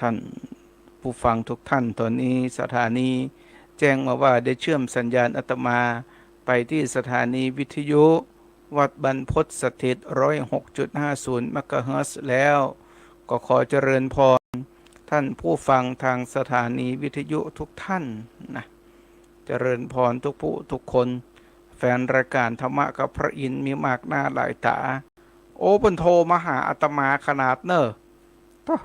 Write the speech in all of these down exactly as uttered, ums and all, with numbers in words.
ท่านผู้ฟังทุกท่าน ตอนนี้สถานีแจ้งมาว่าได้เชื่อมสัญญาณอาตมาไปที่สถานีวิทยุวัดบรรพตสถิต ร้อยหกจุดห้าศูนย์เมกะเฮิรตซ์แล้ว ก็ขอเจริญพรท่านผู้ฟังทางสถานีวิทยุทุกท่านนะ เจริญพรทุกผู้ทุกคน แฟนรายการธรรมะกับพระอินทร์มีมากหน้าหลายต๋า โอ้ เปิ้นโทรมาหาอาตมาขนาดเน่อ โธ่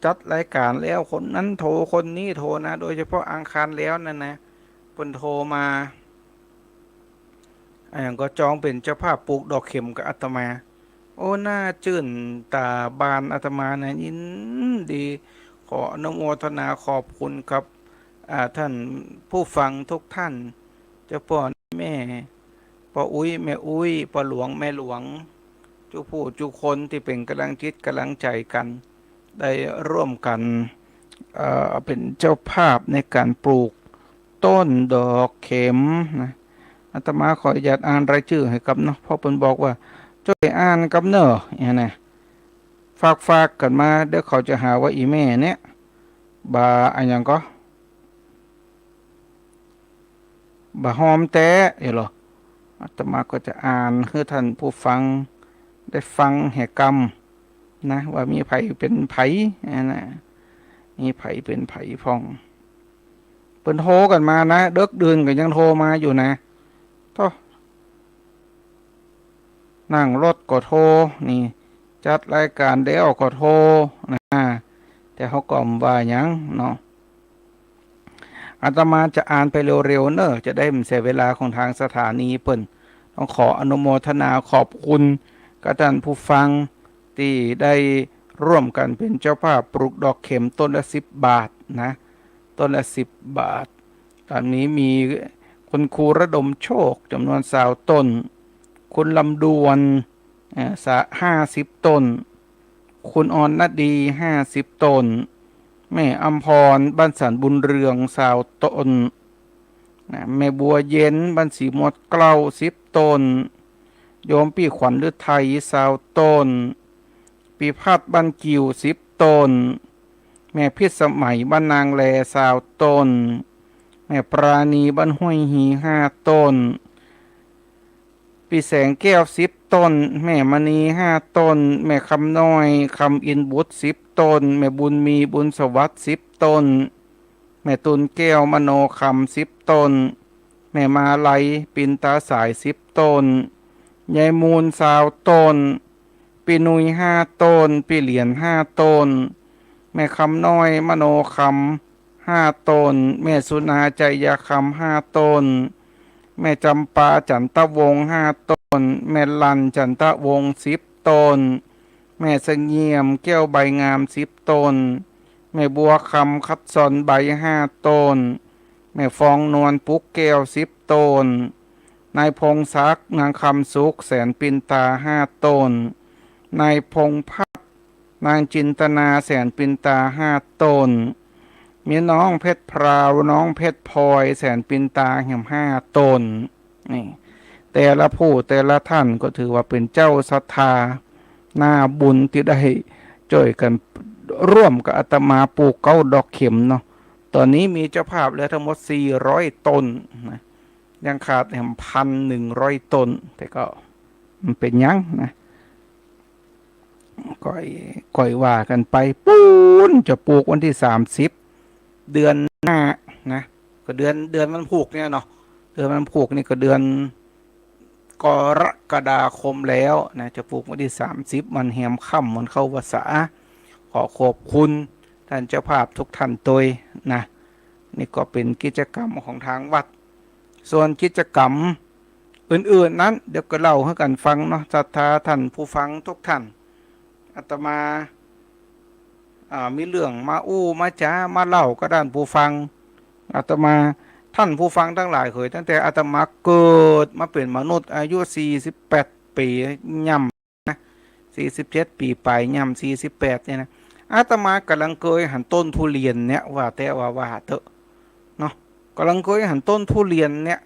จัดรายการแล้วคนนั้นโทรคนนี้โทรนะ โดยเฉพาะอังคารแล้วนั่นนะ เปิ้นโทรมา อะหยังก็จองเป๋นเจ้าภาพปลูกดอกเข็มกับอาตมา โอ้ น่าจื้นต๋าบานอาตมานะ ยินดี ขออนุโมทนาขอบคุณกับ อ่า ท่านผู้ฟังทุกท่าน เจ้าป้อแม่ป้ออุ๊ยแม่อุ๊ย ป้อหลวงแม่หลวง จุผู้จุคนตี้เป๋นก๋ำลังจิตก๋ำลังใจ๋กั๋น ได้ร่วมกั๋น เอ่อ เป๋นเจ้าภาพในก๋านปลูกต้นดอกเข็มนะ อาตมาขออนุญาตอ่านรายจื้อหื้อก่ำเนาะ เพราะเปิ้นบอกว่า จ้วยอ่านก่ำเน่อ เนี่ยนะ ฝากๆ กั๋นมา เดี๋ยวเขาจะหาว่าอี่แม่เนี่ย บ่าอะหยังก็ บ่าฮอมแต๊ เอ้ยเหรอ อาตมาก็จะอ่านหื้อท่านผู้ฟังได้ฟังแหมก่ำนะ ว่ามีใผเป๋นใผ อะนะ มีใผเป๋นใผพ่อง เปิ้นโทรกั๋นมานะ เดิ็กดื่นก็ยังโทรมาอยู่นะ โธ่ นั่งรถก็โทร นี่ จัดรายการแล้วก็โทรนะ แต่เฮาก็บ่ว่าหยังเนาะ อาตมาจะอ่านไปเร็วๆ เน่อ จะได้บ่เสียเวลาของตางสถานีเปิ้น ต้องขออนุโมทนาขอบคุณกับท่านผู้ฟังตี้ได้ร่วมกั๋นเป๋นเจ้าภาพปลูกดอกเข็มต้นละสิบบาทนะ ต้นละสิบบาท ต๋อนนี้มีคุณครูระดมโชคจ๋ำนวนซาวต้น คุณลำดวน เอ่อ สะ ห้าสิบต้น คุณออนนดี ห้าสิบต้น แม่อำพร บ้านสันบุญเรือง ซาวต้น นะ แม่บัวเย็น บ้านสีมดเกล้า สิบต้น โยมปี้ขวัญฤทัย ซาวต้น ปี้พัด บ้านกิ่ว สิบต้น แม่พิสมัย บ้านนางแล ซาวต้น แม่ปราณี บ้านห้วยฮี ห้าต้น ปี้แสงแก้ว สิบต้น แม่มณี ห้าต้น แม่คำน้อย คำอินบุตร สิบต้น แม่บุญมี บุญสวัสดิ์ สิบต้น แม่ตูนแก้ว มโนคำ สิบต้น แม่มาลัย ปินตาสาย สิบต้น ยายมูล ซาวต้น ปี้นุย ห้าต้น ปี้เหรียญ ห้าต้น แม่คำน้อย มโนคำ ห้าต้น แม่สุนา ชัยคำ ห้าต้น แม่จำปา จันทวงศ์ ห้าต้น แม่ลัน จันทวงศ์ สิบต้น แม่เสงี่ยม แก้วใบงาม สิบต้น แม่บัวคำ คัดสอนใบ ห้าต้น แม่ฟองนวล ปุ๊กแก้ว สิบต้น นายพงศักดิ์ นางคำสุข แสนปินตา ห้าต้น นายพงษ์พัฒน์ นางจินตนา แสนปินตา ห้าต้น มีน้องเพชรพราว น้องเพชรพลอย แสนปินตา แหม ห้าต้น นี่ แต่ละผู้แต่ละท่านก็ถือว่าเป๋นเจ้าศรัทธา นาบุญตี้ได้จ้วยกั๋นร่วมกับอาตมาปลูกเก๊าดอกเข็มเนาะ ต๋อนนี้มีเจ้าภาพแล้วตึงหมด สี่ร้อยต้นนะ ยังขาดแหม พันหนึ่งร้อยต้น แต่ก็บ่เป๋นหยังนะ ก้อย ก้อยว่ากั๋นไป ปู๊น จะปลูกวันตี้ สามสิบ เดือนหน้านะ ก็เดือน เดือนวันพูกเนี่ยเนาะ เดือนวันพูกนี่ก็เดือนกรกฎาคมแล้วนะ จะปลูกวันตี้ สามสิบ วันแหมค่ำ วันเข้าพรรษา ขอขอบคุณต้านเจ้าภาพทุกท่านตวยนะ นี่ก็เป๋นกิจกรรมของตางวัด ส่วนกิจกรรมอื่นๆ นั้น เดี๋ยวก็เล่าหื้อกั๋นฟังเนาะ ศรัทธาต้านผู้ฟังทุกท่าน อาตมา อ่า มีเรื่องมาอู้มาจ๋ามาเล่ากับต้านผู้ฟัง อาตมา ต้านผู้ฟังตังหลายเหย ตั้งแต่อาตมาเกิดมาเป๋นมนุษย์อายุ สี่สิบแปด ปี๋ย่ำนะ สี่สิบเจ็ด ปี๋ป๋ายย่ำ สี่สิบแปด เนี่ยนะ อาตมาก่ำลังเกยหันต้นทุเรียนเนี่ย ว่าแต่ว่า ว่าเต๊อะ เนาะ ก่ำลังเกยหันต้นทุเรียนเนี่ย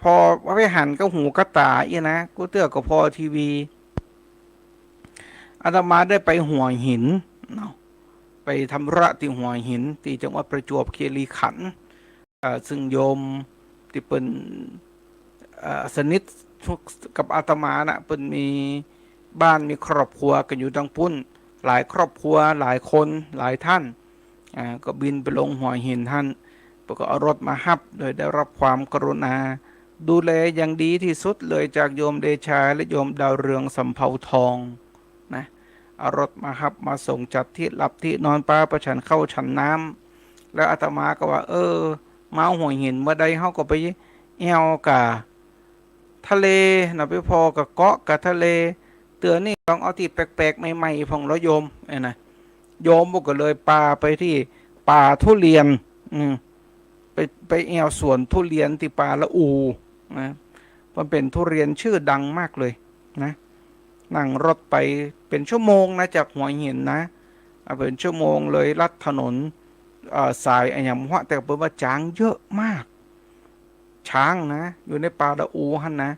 ผ่อไปหันกับหูกับต๋าอี้นะ กู้เตื้อก็ผ่อทีวี อาตมาได้ไปหัวหิน เนาะ ไปทำธุระตี้หัวหิน ตี้จังหวัดประจวบคีรีขันธ์ เอ่อ ซึ่งโยมตี้เปิ้น เอ่อ สนิทกับอาตมาน่ะ เปิ้นมีบ้านมีครอบครัวกั๋นอยู่ตางปุ้น หลายครอบครัว หลายคน หลายท่าน อ่า ก็บินไปลงหัวหินหั้น เปิ้นก็เอารถมาฮับ โดยได้รับความกรุณาดูแลอย่างดีที่สุดเลยจากโยมเดชาและโยมดาวเรืองสำเภาทองนะ เอารถมาฮับมาส่ง จัดตี้หลับตี้นอน ปาไปฉันข้าวฉันน้ำ แล้วอาตมาก็ว่า เออ มาหัวหินเมื่อใดเฮาก็ไปแอ่วก่ะ ทะเลน่ะ ไปผ่อก่ะเกาะก่ะทะเล เตื้อนี้ลองเอาตี้แปลกๆ ใหม่ๆ พ่องเนาะโยม เอ้ยนะ โยมก็เลยปาไปตี้ป่าทุเรียน อืม ไป ไปแอ่วสวนทุเรียนตี้ป่าละอูนะ มันเป๋นทุเรียนชื่อดังมากเลยนะ นั่งรถไปเป๋นชั่วโมงนะ จากหัวหินนะ อ่ะ เป๋นชั่วโมงเลย ลัดถนน เอ่อ สายอะหยังบ่ฮู้ แต่เปิ้นว่าจ๊างเยอะมาก จ๊างนะ อยู่ในป่าละอูหั้นนะ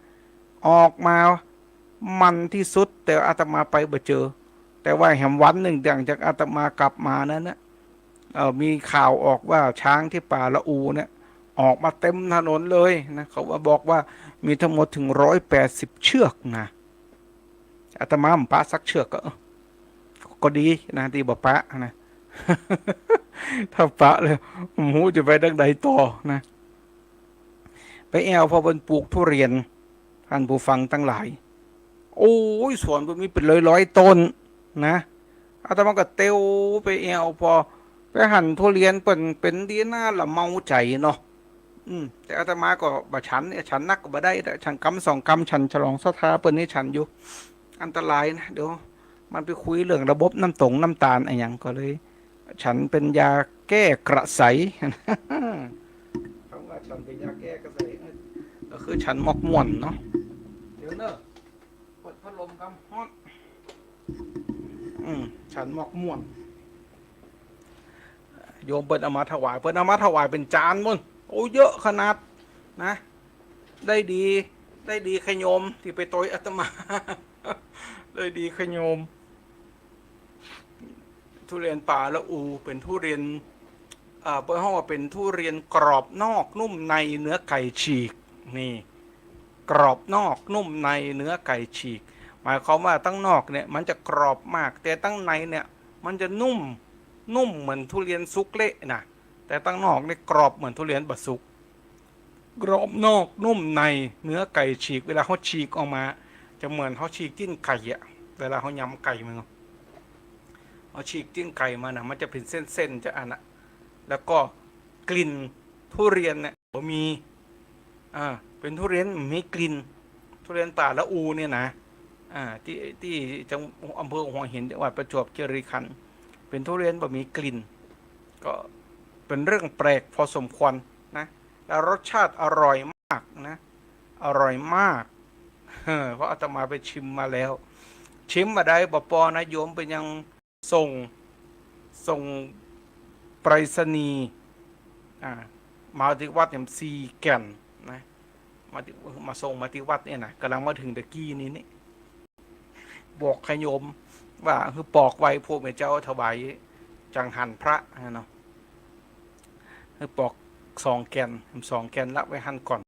ออกมามันตี้สุด แต่อาตมาไปบ่เจอ แต่ว่าแหมวันนึ่งหลังจากอาตมากลับมานั้นนะ เอ่อ มีข่าวออกว่าจ๊างตี้ป่าละอูเนี่ย ออกมาเต็มถนนเลยนะ เขาว่า บอกว่ามีทั้งหมดเถิงร้อยแปดสิบเชือกนะ อาตมาบ่ปะสักเชือกก็ เออ ก็ดีนะ ตี้บ่ปะนะ ถ้าปะแล้วบ่ฮู้จะไปตางใดต่อนะ ไปแอ่วผ่อเปิ้นปลูกทุเรียน ท่านผู้ฟังตังหลาย โอ้ย สวนเปิ้นมีเป๋นร้อยๆ ต้นนะ อาตมาก็เตียวไปแอ่ว ผ่อไปหันทุเรียนเปิ้นเป๋นดีน่าละเมาใจ๋เนาะ อืม แต่อาตมาก็บ่ฉัน ฉันนักก็บ่ได้ แต่ฉันกำสองกำ ฉันฉลองศรัทธาเปิ้นนี่ฉันอยู่ อันตรายนะ เดี๋ยวมันไปคุยเรื่องระบบน้ำต๋งน้ำตาลอะหยัง ก็เลย ฉันเป๋นยาแก้กระใส คำว่าฉันเป๋นยาแก้กระใส เออ ก็คือฉันมอกม่วนเนาะ เดี๋ยวเนอะ เปิดพัดลมกำฮ้อน อืม ฉันมอกม่วน โยมเปิ้นเอามาถวาย เปิ้นเอามาถวายเป๋นจานปู้น โอ้ เยอะขนาดนะ ได้ดี ได้ดีขะโยมตี้ไปตวยอาตมา ได้ดีขะโยม ทุเรียนป่าละอูเป๋นทุเรียน เอ่อ เปิ้นฮ้องว่าเป๋นทุเรียนกรอบนอกนุ่มในเนื้อไก่ฉีก นี่ กรอบนอกนุ่มในเนื้อไก่ฉีก หมายความว่าตังนอกเนี่ยมันจะกรอบมาก แต่ตังในเนี่ยมันจะนุ่ม นุ่มเหมือนทุเรียนสุกเละนะ แต่ตังนอกนี่กรอบเหมือนทุเรียนบ่สุก กรอบนอกนุ่มใน เนื้อไก่ฉีก เวลาเฮาฉีกออกมา จะเหมือนเฮาฉีกตี๋นไก่อะ เวลาเฮายำไก่มัน เฮาฉีกตี๋นไก่มานะ มันจะเป๋นเส้นๆ จะอันน่ะ แล้วก็กลิ่นทุเรียนเนี่ยบ่มี อ่า เป๋นทุเรียนบ่มีกลิ่น ทุเรียนป่าละอูเนี่ยนะ อ่า ตี้ ตี้จัง อำเภอหัวหิน จังหวัดประจวบคีรีขันธ์ เป๋นทุเรียนบ่มีกลิ่น ก็เป๋นเรื่องแปลกพอสมควรนะ แล้วรสชาติอร่อยมากนะ อร่อยมาก เออ เพราะอาตมาไปชิมมาแล้ว ชิมบ่าได้บ่ปอนะ โยมเปิ้นยังส่ง ส่งไปรษณีย์ อ่า มาตี้วัดเนี่ยสี่แก่นนะ มาตี้ มาส่งมาตี้วัดเนี่ยนะ ก่ำลังมาเถิงตะกี้นี้นี่ บอกขะโยมว่าหื้อปอกไว้ พวกแม่เจ้าถวายจังหันพระนะเนาะ หื้อปอกสองแก่น สองแก่นละไว้หั้นก่อน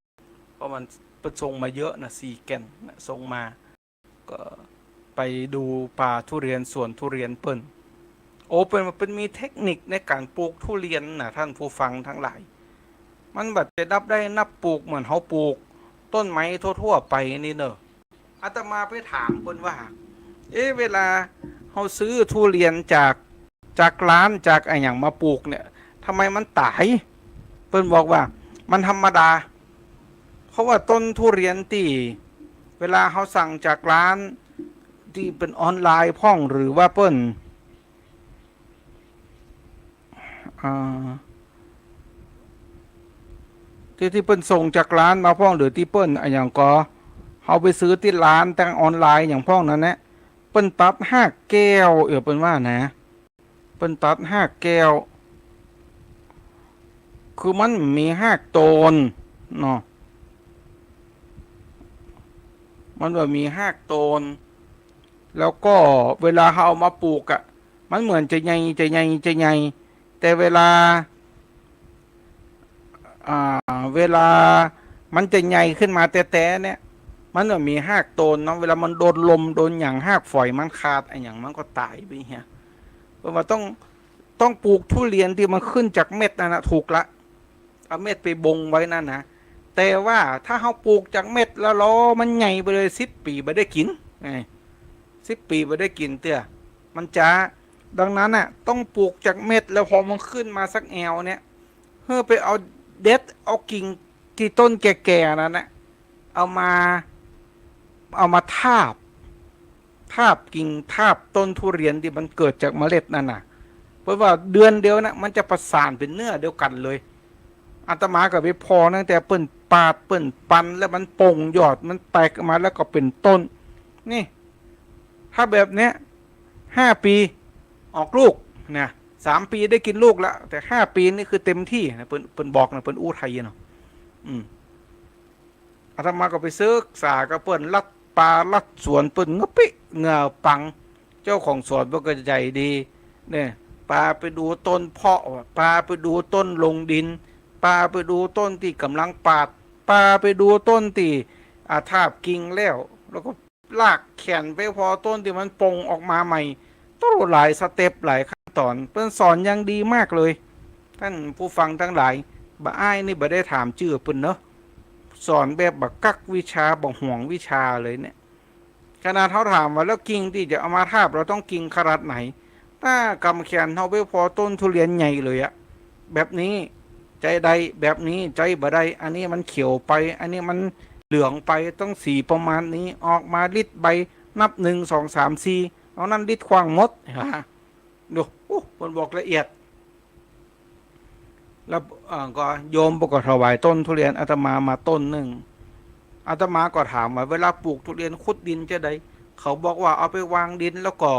เพราะมัน เปิ้นส่งมาเยอะนะ สี่แก่นนะ ส่งมา ก็ไปดูป่าทุเรียน สวนทุเรียนเปิ้น โอ้ เปิ้น เปิ้นมีเทคนิคในก๋านปลูกทุเรียนนะ ท่านผู้ฟังตังหลาย มันบ่ได้นับได้นับปลูกเหมือนเฮาปลูกต้นไม้ทั่วๆ ไปนี่เนอะ อาตมาไปถามเปิ้นว่า เอ๊ะ เวลาเฮาซื้อทุเรียนจาก จากร้าน จากอะหยังมาปลูกเนี่ย ทำไมมันต๋าย เปิ้นบอกว่ามันธรรมดา เพราะว่าต้นทุเรียนตี้เวลาเฮาสั่งจากร้านตี้เปิ้นออนไลน์พ่อง หรือว่าเปิ้น อ่า ตี้ ตี้เปิ้นส่งจากร้านมาพ่อง หรือตี้เปิ้นอะหยังก็ เฮาไปซื้อตี้ร้านตางออนไลน์หยังพ่องนั้นแหละ เปิ้นตัดฮากแก้ว เออ เปิ้นว่านะ เปิ้นตัดฮากแก้ว คือมันมีฮากโตนเนาะ มันบ่มีฮากโตน แล้วก็เวลาเฮาเอามาปลูกอะ มันเหมือนจะใหญ่ จะใหญ่ จะใหญ่ แต่เวลา อ่า เวลามันจะใหญ่ขึ้นมาแต๊ๆ เนี่ย มันบ่มีฮากโตนเนาะ เวลามันโดนลมโดนหยัง ฮากฝอยมันขาดอะหยัง มันก็ต๋ายไปเหีย เปิ้นว่าต้อง ต้องปลูกทุเรียนตี้มันขึ้นจากเม็ดนั่นนะ ถูกละ เอาเม็ดไปบ่งไว้นั่นนะ แต่ว่าถ้าเฮาปลูกจากเม็ดแล้วรอมันใหญ่ไปเลย สิบปี๋บ่ได้กิ๋น ไง สิบปี๋บ่ได้กิ๋นเตื้อ มันจ๊า ดังนั้นน่ะ ต้องปลูกจากเม็ด แล้วพอมันขึ้นมาสักแอ่วเนี่ย เฮาไปเอาเด็ด เอากิ่ง ตี้ต้นแก่ๆ นั่นน่ะ เอามา เอามาทาบ ทาบกิ่ง ทาบต้นทุเรียนตี้มันเกิดจากเมล็ดนั่นน่ะ เปิ้นว่าเดือนเดียวน่ะ มันจะประสานเป๋นเนื้อเดียวกั๋นเลย อาตมาก็ไปผ่อตั้งแต่เปิ้นปาด เปิ้นปัน แล้วมันป่งยอด มันแตกออกมา แล้วก็เป๋นต้น นี่ ถ้าแบบเนี้ย ห้าปี๋ ออกลูกนะ สามปี๋ได้กิ๋นลูกละ แต่ห้าปี๋นี่คือเต็มตี้นะ เปิ้น เปิ้นบอกนะ เปิ้นอู้ไทยเนาะ อืม อาตมาก็ไปศึกษากับเปิ้น ลัดป่าลัดสวนเปิ้น เงอะปิ๊ เงอะปัง เจ้าของสวนเปิ้นก็ใจ๋ดี เนี่ย ปาไปดูต้นเพาะ ปาไปดูต้นลงดิน ปาไปดูต้นตี้ก่ำลังปาด ปาไปดูต้นตี้ อ่า ทาบกิ่งแล้ว แล้วก็ ลากแขนไปผ่อต้นตี้มันป่งออกมาใหม่ โต้ หลายสเต็ป หลายขั้นต๋อน เปิ้นสอนอย่างดีมากเลย ต้านผู้ฟังตังหลาย บ่าอ้ายนี่บ่ได้ถามจื้อเปิ้นเนาะ สอนแบบบ่กักวิชา บ่หวงวิชาเลยเนี่ย ขนาดเฮาถามว่า แล้วกิ่งตี้จะเอามาทาบ เฮาต้องกิ่งขนาดไหน ถ้ากำแขนเฮาไปผ่อต้นทุเรียนใหญ่เลยอะ แบบนี้ใจ๊ได้ แบบนี้ใจ๊บ่ได้ อันนี้มันเขียวไป อันนี้มันเหลืองไป ต้องสีประมาณนี้ ออกมาริดใบ นับ หนึ่ง สอง สาม สี่ เอานั้นริดขว้างหมด ดู โอ้ เปิ้นบอกละเอียด แล้ว อ่า ก็โยมเปิ้นก็ถวายต้นทุเรียนอาตมามาต้นนึ่ง อาตมาก็ถามว่า เวลาปลูกทุเรียนขุดดินจะใด เขาบอกว่าเอาไปวางดิน แล้วก็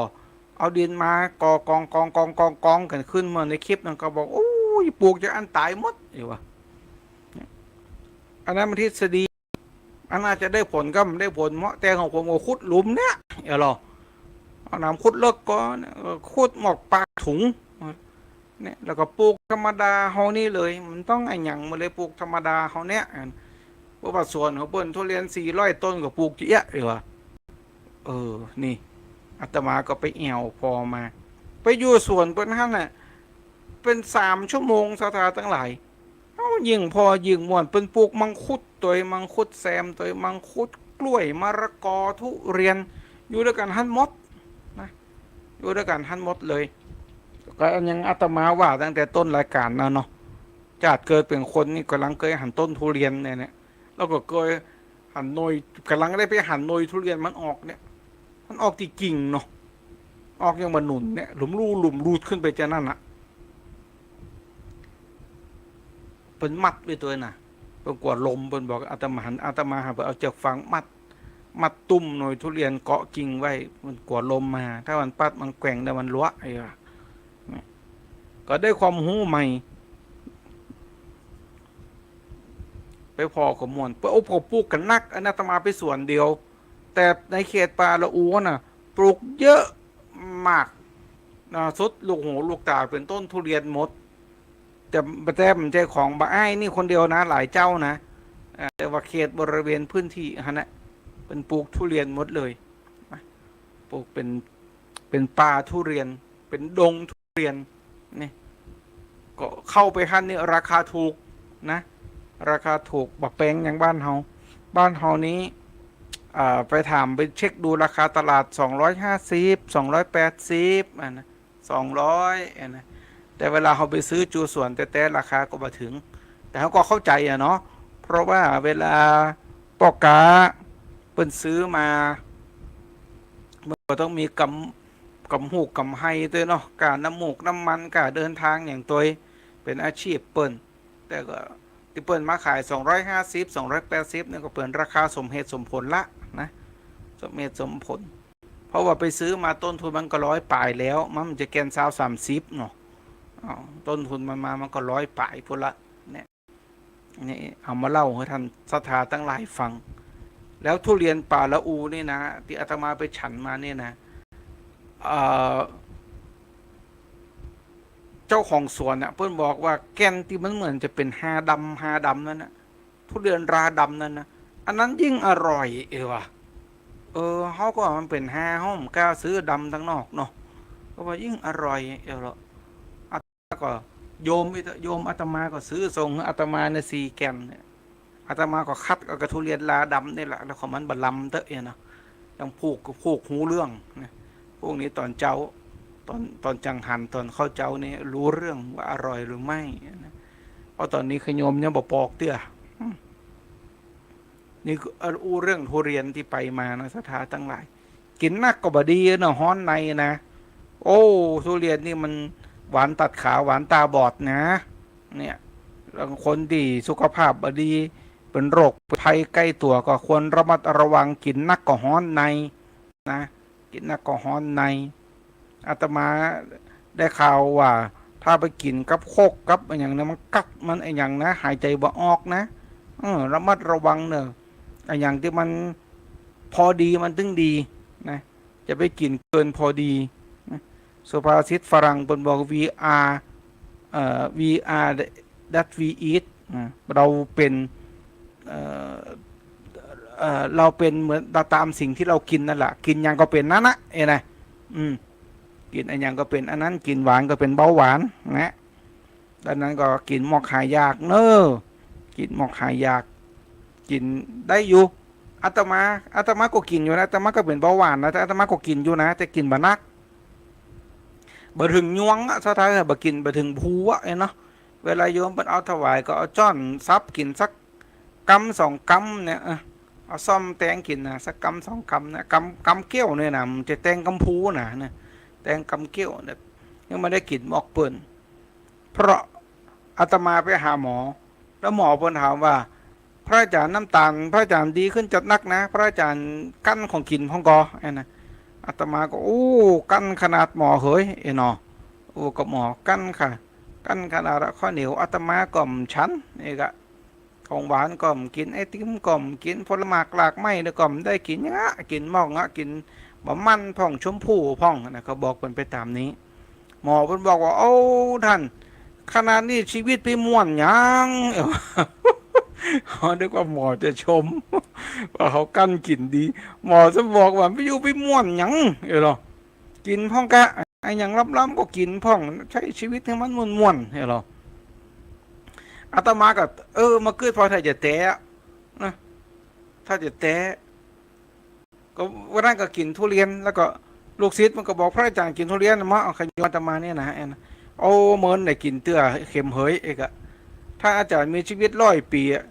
เอาดินมาก่อกอง กอง กอง กอง กองกั๋นขึ้น เหมือนในคลิปนั้น ก็บอก โอ้ย ปลูกจนอั้นต๋ายหมด อีกว่า อันนั้นมันทฤษฎี อันน่าจะได้ผลก็บ่ได้ผล เหมาะแต่ของผมก็ขุดหลุมเนี่ย เออเหรอ เอาน้ำขุดเลิกก่อน เออ ขุดหมอกปากถุง เนี่ย แล้วก็ปลูกธรรมดาเฮานี่เลย มันต้องอะหยังมาเลย ปลูกธรรมดาเฮาเนี่ย อัน เพราะว่าสวนของเปิ้นทุเรียนสี่ร้อยต้นก็ปลูกเยอะอยู่ว่ะ เออ นี่ อาตมาก็ไปแอ่วผ่อมา ไปอยู่สวนเปิ้นหั้นน่ะ เป๋นสามชั่วโมง ศรัทธาตังหลาย เอ้า ยิ่งผ่อยิ่งม่วน เปิ้นปลูกมังคุดตวย มังคุดแซมตวย มังคุด กล้วย มะละกอ ทุเรียน อยู่ตวยกั๋นหั้นหมดนะ อยู่ตวยกั๋นหั้นหมดเลย ก็อันยังอาตมาว่าตั้งแต่ต้นรายการแล้วเนาะ จาติเกิดเป๋นคนนี่ก่ำลังเกยหันต้นทุเรียนเนี่ย เนี่ย แล้วก็เกยหันหน่วย ก่ำลังได้ไปหันหน่วยทุเรียนมันออกเนี่ย มันออกตี้กิ่งเนาะ ออกอย่างบ่าหนุนเนี่ย หลุมลู่หลุมลูดขึ้นไปจานั้นน่ะ เปิ้นมัดไว้ตวยน่ะ เปิ้นกั๋วลม เปิ้นบอก อาตมาหัน อาตมาหาเปิ้นเอาเจือกฟางมัด มัดตุ้มหน่วยทุเรียนเกาะกิ่งไว้ มันกั๋วลมมา ถ้ามันปั๊ดมันแกว่งแล้วมันลัว ไอ้ห่า เนี่ย ก็ได้ความฮู้ใหม่ ไปผ่อก็ม่วน ไปอบก็ปลูกกั๋นนัก อันนั้นอาตมาไปสวนเดียว แต่ในเขตป่าละอูน่ะ ปลูกเยอะมากนะ สุดลูกหูลูกต๋าเป๋นต้นทุเรียนหมด แต่ แต่บ่ใจ้ของบ่าอ้ายนี่คนเดียวนะ หลายเจ้านะ อ่า แต่ว่าเขตบริเวณพื้นตี้หั้นน่ะ เปิ้นปลูกทุเรียนหมดเลยนะ ปลูกเป๋น เป๋นป่าทุเรียน เป๋นดงทุเรียน นี่ ก็เข้าไปหั้นนี่ราคาถูกนะ ราคาถูก บ่แปงอย่างบ้านเฮา บ้านเฮานี้ อ่า ไปถามไปเช็คดูราคาตลาด สองร้อยห้าสิบ สองร้อยแปดสิบ อ่ะนะ สองร้อย อ่ะนะ แต่เวลาเฮาไปซื้อจู๋สวนแต๊ๆ ราคาก็บ่เถิง แต่เฮาก็เข้าใจ๋อะเนาะ เพราะว่าเวลาป้อก๊าเปิ้นซื้อมา มันก็ต้องมีกำ กำฮูกกำไฮตวยเนาะ ก้าน้ำมูกน้ำมัน ก้าเดินตางอย่างตวย เป๋นอาชีพเปิ้น แต่ก็ตี้เปิ้นมาขาย สองร้อยห้าสิบ สองร้อยแปดสิบ นี่ก็เป๋นราคาสมเหตุสมผลละนะ สมเหตุสมผล เพราะว่าไปซื้อมาต้นทุนมันก็ร้อยป๋ายแล้ว มันจะแก่นซาวสามสิบเนาะ อ้าว ต้นทุนมันมา มันก็ร้อยป๋ายพุ้นละ เนี่ย นี่เอามาเล่าหื้อต้านศรัทธาตังหลายฟัง แล้วทุเรียนป่าละอูนี่นะ ตี้อาตมาไปฉันมาเนี่ยนะ เอ่อ เจ้าของสวนน่ะ เปิ้นบอกว่าแก่นตี้มันเหมือนจะเป๋นฮาดำ ฮาดำนั้นน่ะ ทุเรียนราดำนั้นนะ อันนั้นยิ่งอร่อย เออวะ เออ เฮาก็มันเป๋นฮา เฮาบ่กล้าซื้อดำตังนอกเนาะ ก็ว่ายิ่งอร่อย เออเหรอ อาตมาก็ โยม โยมอาตมาก็ซื้อส่งหื้ออาตมาเนี่ย สี่แก่นเนี่ย อาตมาก็คัดเอากับทุเรียนราดำนี่แหละ แล้วของมันบ่ลำเต๊อะเนี่ยเนาะ ยังพูกก็พูกฮู้เรื่องนะ พวกนี้ต๋อนเจ๊า ต๋อน ต๋อนจังหัน ต๋อนเข้าเจ๊านี่ฮู้เรื่องว่าอร่อยหรือไม่นะ เพราะต๋อนนี้ขะโยมยังบ่ปอกเตื้อ อืม นี่คืออู้เรื่องทุเรียนตี้ไปมานะ ศรัทธาตังหลาย กิ๋นนักก็บ่ดีเนาะ ฮ้อนในนะ โอ้ ทุเรียนนี่มันหวานตัดขา หวานต๋าบอดนะ เนี่ย บางคนตี้สุขภาพบ่ดี เป๋นโรคภัยใก้ตั๋วก็ควรระมัดระวัง กิ๋นนักก็ฮ้อนในนะ กิ๋นนักก็ฮ้อนใน อาตมาได้ข่าวว่า ถ้าไปกิ๋นกับโคกกับอะหยังเนี่ย มันกัดมันอะหยังนะ หายใจ๋บ่ออกนะ เออ ระมัดระวังเน่อ อะหยังตี้มันพอดีมันตึงดีนะ จะไปกิ๋นเกินพอดีนะ สุภาษิตฝรั่งเปิ้นบอก we are เอ่อ we are that we eat นะ เราเป๋น เอ่อ เอ่อ เราเป๋นเหมือนตามสิ่งตี้เรากิ๋นนั่นแหละ กิ๋นหยังก็เป๋นนั้นนะ เอ้ยนะ อืม กิ๋นอะหยังก็เป๋นอันนั้น กิ๋นหวานก็เป๋นเบาหวานนะ ดังนั้นก็กิ๋นหมอกหายากเน่อ กิ๋นหมอกหายาก กิ๋นได้อยู่ อาตมา อาตมาก็กิ๋นอยู่นะ อาตมาก็เป๋นเบาหวานนะ แต่อาตมาก็กิ๋นอยู่นะ แต่กิ๋นบ่นัก บ่เถิงยวงอะ ศรัทธา บ่กิ๋นบ่เถิงภูอะ เอ้ยเนาะ เวลาโยมเปิ้นเอาถวายก็เอาจ๊อนสับกิ๋นสักกำสองกำเนี่ย เออ เอาซ่อมแตงกิ๋นนะ สักกำสองกำนะ กำ กำเกี้ยวเนี่ยนะ มันจะแตงกำภูนะ เนี่ย แตงกำเกี้ยวเนี่ย ยังบ่ได้กิ๋นหมอกเปิ้น เพราะอาตมาไปหาหมอ แล้วหมอเปิ้นถามว่า พระอาจ๋ารย์น้ำต๋าลพระอาจ๋ารย์ดีขึ้นจัดนักนะ พระอาจ๋ารย์กั้นของกิ๋นพ่องก่อ อันนะ อาตมาก็ โอ้ กั้นขนาดหมอเหย เอ้ยเนาะ โอ้ ก็หมอกั้นค่ะ กั้นขนาดข้าวเหนียวอาตมาก็บ่ฉัน เอ้ยกะ ของหวานก็บ่กิ๋น ไอติมก็บ่กิ๋น ผลหมากหลากไม้เนี่ยก็บ่ได้กิ๋น เงาะกิ๋น หมอกเงาะกิ๋น บ่มันพ่อง ชมพู่พ่องนะ ก็บอกเปิ้นไปต๋ามนี้ หมอเปิ้นบอกว่า โอ้ ต้าน ขนาดนี้ชีวิตปี้ม่วนหยัง เฮานึกว่าหมอจะชม ว่าเฮากั้นกิ๋นดี หมอจะบอกว่า ไปอยู่ปี้ม่วนหยัง เอ้ยเนาะ กิ๋นพ่องกะ อะหยังล้ำๆก็กิ๋นพ่อง ใจ๊ชีวิตหื้อมันม่วนๆ เอ้ยเนาะ อาตมาก็ เออ มากึ๊ดพอถ้าจะแต๊อะ นะ ถ้าจะแต๊ ก็วันนั้นก็กิ๋นทุเรียน แล้วก็ลูกศิษย์มันก็บอก พระอาจ๋ารย์กิ๋นทุเรียนมา เอาขะโยมอาตมาเนี่ยนะ เอ้ยนะ โอ้ เมินได้กิ๋นเตื้อเข็มเหย เอ้ยกะ ถ้าอาจ๋ารย์มีชีวิตร้อยปี๋อะ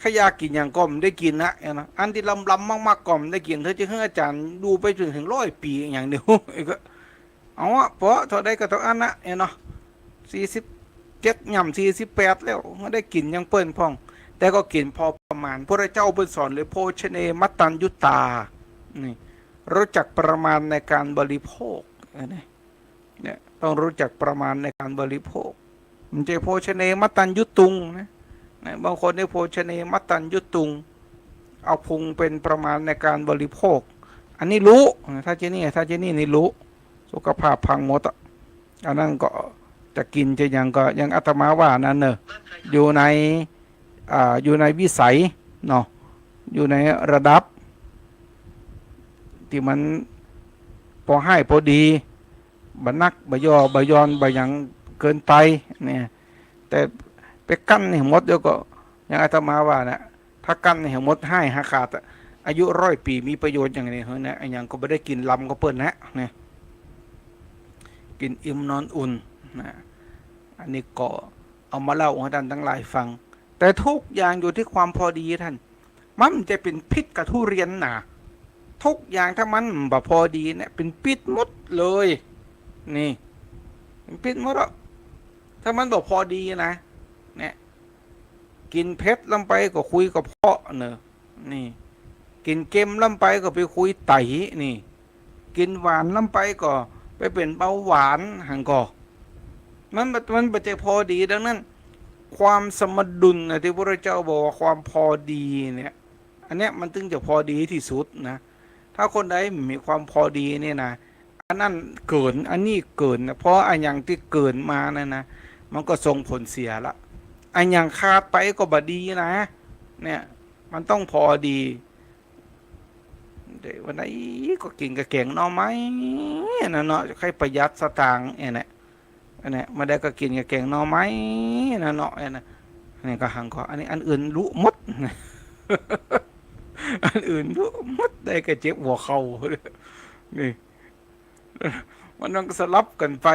ข้ายอยากกิ๋นหยังก็บ่ได้กิ๋นนะ เอ้ยนะ อันตี้ล้ำๆมากๆก็บ่ได้กิ๋น เธอจะหื้ออาจ๋ารย์อยู่ไปจนเถิงร้อยปี๋อย่างเดียว เอ้ยกะ เอาอะ เปาะเท่าใดก็เท่าอั้นนะ เอ้ยเนาะ สี่สิบเจ็ด ย่ำสี่สิบแปดแล้ว บ่ได้กิ๋นหยังเปิ้นพ่อง แต่ก็กิ๋นพอประมาณ พระเจ้าเปิ้นสอนเลย โภชเน มัตตัญญุตา นี่ รู้จักประมาณในการบริโภค เอ้ย เนี่ย เนี่ย ต้องรู้จักประมาณในการบริโภค บ่ใจ้โภชเน มัตตัญญุตุง นะ นะ บางคนนี่โภชเน มัตตัญญุตุง เอาพุงเป๋นประมาณในการบริโภค อันนี้ฮู้ ถ้าจะนี่ ถ้าจะนี่นี่ฮู้ สุขภาพพังหมดอะ อันนั้นก็จะกิ๋นจะหยังก็ อย่างอาตมาว่านั้นเน่อ อยู่ใน อ่า อยู่ในวิสัยเนาะ อยู่ในระดับ ตี้มันปอใฮ้ปอดี บ่นัก บ่ย่อ บ่หย่อน บ่หยังเกินไป เนี่ย แต่ไปกั้นหื้อหมด เดี๋ยวก็ อย่างอาตมาว่าน่ะ ถ้ากั้นหื้อหมด ฮ้ายหาขาดอะ อายุร้อยปี๋มีประโยชน์หยังเนี่ย เฮ้ยนะ อะหยังก็บ่ได้กิ๋น ล้ำก็เปิ้นนะ เนี่ย กิ๋นอิ่มนอนอุ่น นะ อันนี้ก็เอามาเล่าหื้อต้านตังหลายฟัง แต่ทุกอย่างอยู่ตี้ความพอดีต้าน มันจะเป๋นพิษกับทุเรียนนะ ทุกอย่างถ้ามันบ่พอดีเนี่ย เป๋นพิษหมดเลย นี่ เป๋นพิษหมดอะ ถ้ามันบ่พอดีนะ เนี่ย กิ๋นเผ็ดล้ำไปก็คุยกระเพาะเน่อ นี่ กิ๋นเค็มล้ำไปก็ไปคุยไต นี่ กิ๋นหวานล้ำไปก็ไปเป๋นเบาหวาน หั้นก่อ มัน มันบ่ใจ้พอดี ดังนั้น ความสมดุลนะ ตี้พระเจ้าบอกว่าความพอดีเนี่ย อันเนี้ยมันตึงจะพอดีตี้สุดนะ ถ้าคนใดมีความพอดีเนี่ยนะ อันนั้นเกิน อันนี้เกินนะ เพราะอะหยังตี้เกินมานั่นนะ มันก็ส่งผลเสียละ อะหยังขาดไปก็บ่ดีนะ เนี่ย มันต้องพอดี เดี๋ยววันไหนก็กิ๋นกับแกงหน่อไม้นะเนาะ ใค่ประหยัดสตางค์เองนะ อันเนี้ย มาได้ก็กิ๋นกับแกงหน่อไม้นะเนาะ อันนี้ก็หังก็ อันนี้อันอื่นลุหมด อันอื่นลุหมด ได้ก็เจ็บหัวเข่า นี่ มันต้องสลับกั๋นไป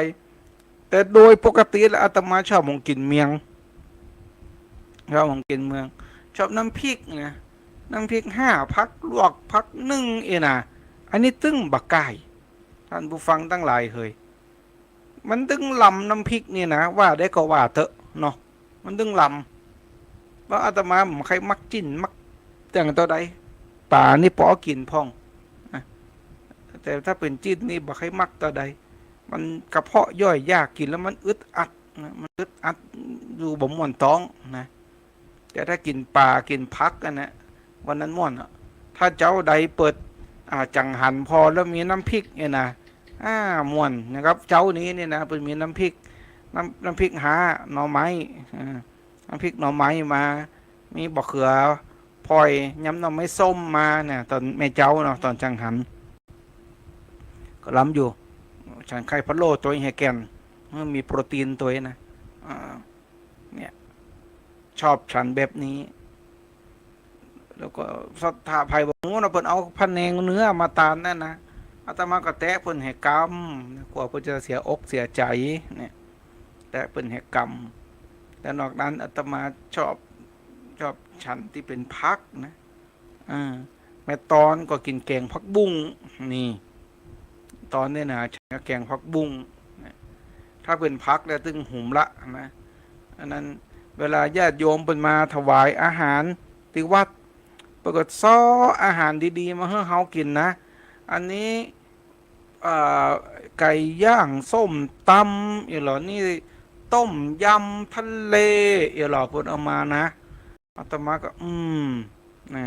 แต่โดยปกติแล้วอาตมาชอบของกิ๋นเมือง ชอบของกิ๋นเมือง ชอบน้ำพริกนะ น้ำพริกห้า ผักลวก ผักนึ่งเองนะ อันนี้ตึงบ่ก้าย ท่านผู้ฟังตังหลายเหย มันตึงลำน้ำพริกนี่นะ ว่าได้ก็ว่าเต๊อะเนาะ มันตึงลำ เพราะอาตมาบ่ใค่มักจิ๊นมักอย่างเต้าใด ป๋านี่ปอกิ๋นพ่องนะ แต่ถ้าเป๋นจิ๊นนี่บ่ใค่มักเต้าใด มันกระเพาะย่อยยาก กิ๋นแล้วมันอึดอัดนะ มันอึดอัด อยู่บ่ม่วนต๊องนะ แต่ถ้ากิ๋นป๋ากิ๋นผักอันนะ วันนั้นม่วนอะ ถ้าเจ๊าใดเปิด อ่า จังหันพอแล้วมีน้ำพริกเนี่ยนะ อ่า ม่วนนะครับ เจ๊านี้เนี่ยนะ เปิ้นมีน้ำพริก น้ำ น้ำพริกห้า หน่อไม้ อ่า น้ำพริกหน่อไม้มา มีบ่าเขือพลอย ยำหน่อไม้ส้มมาเนี่ย ต๋อนแม่เจ๊าเนาะ ต๋อนจังหัน ก็ล้ำอยู่ ฉันไข่พะโล้ตวยแหแก่น มันมีโปรตีนตวยนะ อ่า เนี่ย ชอบฉันแบบนี้ แล้วก็ศรัทธาไผบ่ฮู้นะ เปิ้นเอาพะแนงเนื้อมาตานนั่นนะ อาตมาก็แตะเปิ้นแหกำ กั๋วเปิ้นจะเสียอกเสียใจ๋ เนี่ย แตะเปิ้นแหกำ แต่นอกนั้นอาตมาชอบ ชอบฉันตี้เป๋นผักนะ อ่า แม่ตอนก็กิ๋นแกงผักบุ้ง นี่ ตอนนี้นะ ฉันก็แกงผักบุ้งนะ ถ้าเป๋นผักแล้วตึงหุมละนะ อันนั้นเวลาญาติโยมเปิ้นมาถวายอาหารตี้วัด เปิ้นก็เซาะอาหารดีๆ มาหื้อเฮากิ๋นนะ อันนี้ อ่า ไก่ย่าง ส้มตำ อีหลอนี่ ต้มยำทะเล อีหลอเปิ้นเอามานะ อาตมาก็ อืม นะ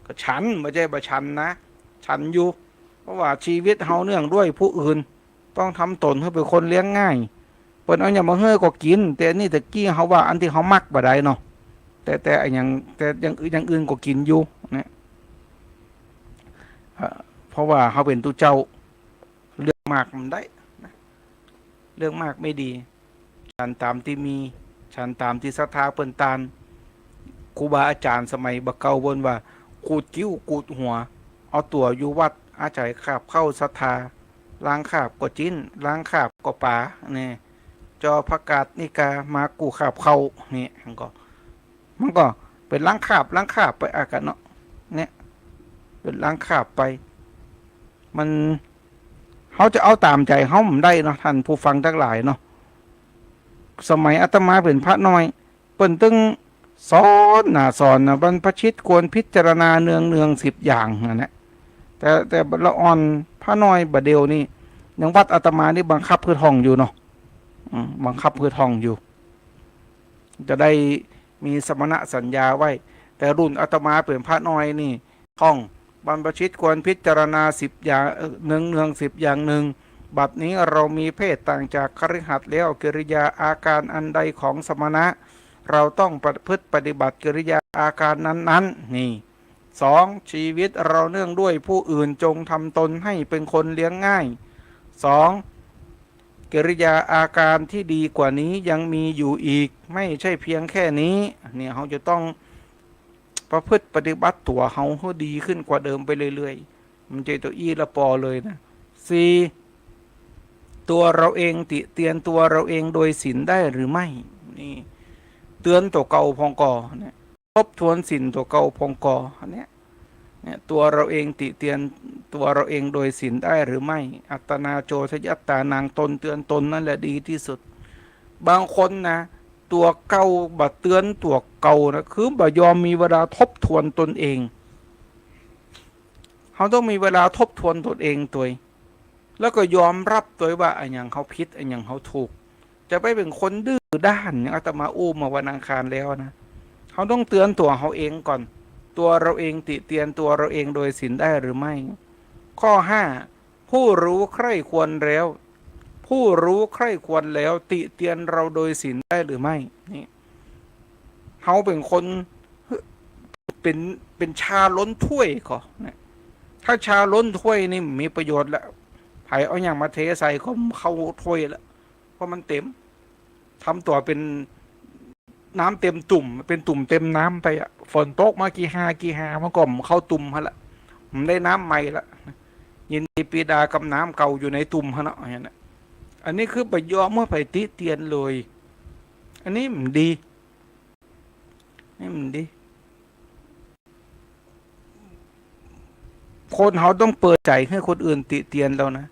ก็ฉัน บ่ใจ้บ่ฉันนะ ฉันอยู่ เพราะว่าชีวิตเฮาเนื่องด้วยผู้อื่น ต้องทำตนหื้อเป๋นคนเลี้ยงง่าย เปิ้นเอาหยังมาหื้อก็กิ๋น แต่อันนี้ตะกี้เฮาว่าอันตี้เฮามักบ่ได้เนาะ แต่ แต่อะหยัง แต่อย่างอื่น อย่างอื่นก็กิ๋นอยู่เนี่ย เอ่อ เพราะว่าเฮาเป๋นตุ๊เจ้า เรื่องมากบ่ได้นะ เรื่องมากไม่ดี ฉันต๋ามตี้มี ฉันต๋ามตี้ศรัทธาเปิ้นตาน ครูบาอาจ๋ารย์สมัยบ่าเก่าเปิ้นว่า ขูดคิ้วขูดหัว เอาตั๋วอยู่วัด อาศัยคาบข้าวศรัทธา ล้างคาบก็จิ๊น ล้างคาบก็ป๋า เนี่ย จอประกาศนิกามากู้คาบข้าว เนี่ย มันก็ มันก็เป๋นล้างคาบ ล้างคาบไปอะกั๋นเนาะ เนี่ย เป๋นล้างคาบไป มัน เฮาจะเอาต๋ามใจ๋เฮาบ่ได้เนาะ ท่านผู้ฟังตังหลายเนาะ สมัยอาตมาเป๋นพระน้อย เปิ้นตึงสอนนะ สอนนะ บรรพชิตควรพิจารณาเนืองๆ สิบอย่างนั่นแหละ แต่ แต่ละอ่อนพระน้อยบ่าเดี่ยวนี่ อย่างวัดอาตมานี่บังคับหื้อท่องอยู่เนาะ อืม บังคับหื้อท่องอยู่ จะได้มีสมณสัญญาไว้ แต่รุ่นอาตมาเป๋นพระน้อยนี่ ท่อง บรรพชิตควรพิจารณาสิบอย่าง เอ่อ เนืองๆ สิบอย่างหนึ่ง บัดนี้เรามีเพศต่างจากคฤหัสถ์แล้ว กิริยาอาการอันใดของสมณะ เราต้องประพฤติปฏิบัติกิริยาอาการนั้นๆ นี่ สอง ชีวิตเราเนื่องด้วยผู้อื่น จงทำตนให้เป็นคนเลี้ยงง่าย สอง กิริยาอาการที่ดีกว่านี้ยังมีอยู่อีก ไม่ใช่เพียงแค่นี้ เนี่ย เฮาจะต้องประพฤติปฏิบัติตั๋วเฮาหื้อดีขึ้นกว่าเดิมไปเรื่อยๆ บ่ใจ้ตั๋วอี้ละปอเลยนะ สี่ ตัวเราเองติเตียนตัวเราเองโดยศีลได้หรือไม่ นี่ เตือนตั๋วเก่าพ่องก่อเนี่ย ทบทวนศีลตั๋วเก่าพ่องก่อเนี่ย เนี่ย ตัวเราเองติเตียนตัวเราเองโดยศีลได้หรือไม่ อัตตานาโจทยัตตานัง ตนเตือนตนนั่นแหละดีที่สุด บางคนนะ ตั๋วเก่าบ่เตือนตั๋วเก่านะ คือบ่ยอมมีเวลาทบทวนตนเอง เฮาต้องมีเวลาทบทวนตนเองตวย แล้วก็ยอมรับตวยว่าอะหยังเฮาผิด อะหยังเฮาถูก จะไปเป๋นคนดื้อด้านอย่างอาตมาอู้เมื่อวันอังคารแล้วนะ เฮาต้องเตือนตั๋วเฮาเองก่อน ตัวเราเองติเตียนตัวเราเองโดยศีลได้หรือไม่ ข้อห้า ผู้รู้ใคร่ควรแล้ว ผู้รู้ใคร่ควรแล้ว ติเตียนเราโดยศีลได้หรือไม่ นี่ เฮาเป๋นคน เป๋น เป๋นชาล้นถ้วยก่อนะ ถ้าชาล้นถ้วยนี่มีประโยชน์ละ ใผเอาหยังมาเทใส่ก็เข้าถ้วยละ เพราะมันเต๋ม ทำตั๋วเป๋นน้ำเต๋มตุ่ม เป๋นตุ่มเต๋มน้ำไปอะ ฝนตกมากี่หากี่หา มันก็เข้าตุ่มหั้นละ มันได้น้ำใหม่ละ ยินดีปรีดากับน้ำเก่าอยู่ในตุ่มหั้นเนาะ อันนี้คือบ่ยอมหื้อใผติเตียนเลย อันนี้มันดี นี่มันดี คนเฮาต้องเปิดใจ๋หื้อคนอื่นติเตียนเรานะ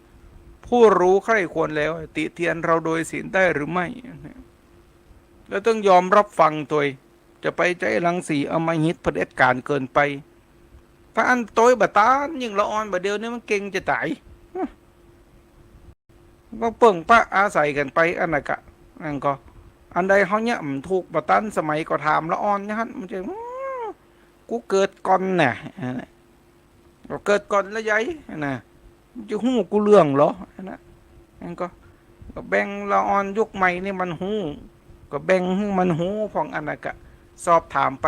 ผู้รู้ใคร่ควรแล้ว ติเตียนเราโดยศีลได้หรือไม่ แล้วต้องยอมรับฟังตวย จะไปใจ๊รังสีอำมหิตเผด็จการเกินไป ถ้าอั้นตวยบ่ต้าน ยิ่งละอ่อนบ่าเดี่ยวนี้มันเก่งจะต๋าย ก็เปิ้งปะอาศัยกั๋นไป อันนั้นกะ อันก็ อันใดเฮาเยียะบ่ถูกบ่ตันสมัยก็ถามละอ่อนอย่างหั้น มันจะ อืม กูเกิดก่อนน่ะ อันนั้น ก็เกิดก่อนละใหญ่ อันนั้น มันจะฮู้กู้เรื่องเหรอ อันนั้น อันก็ ก็แบ่งละอ่อนยุคใหม่นี่มันฮู้ ก็แบ่งหื้อมันฮู้พ่อง อันนั้นกะ สอบถามไป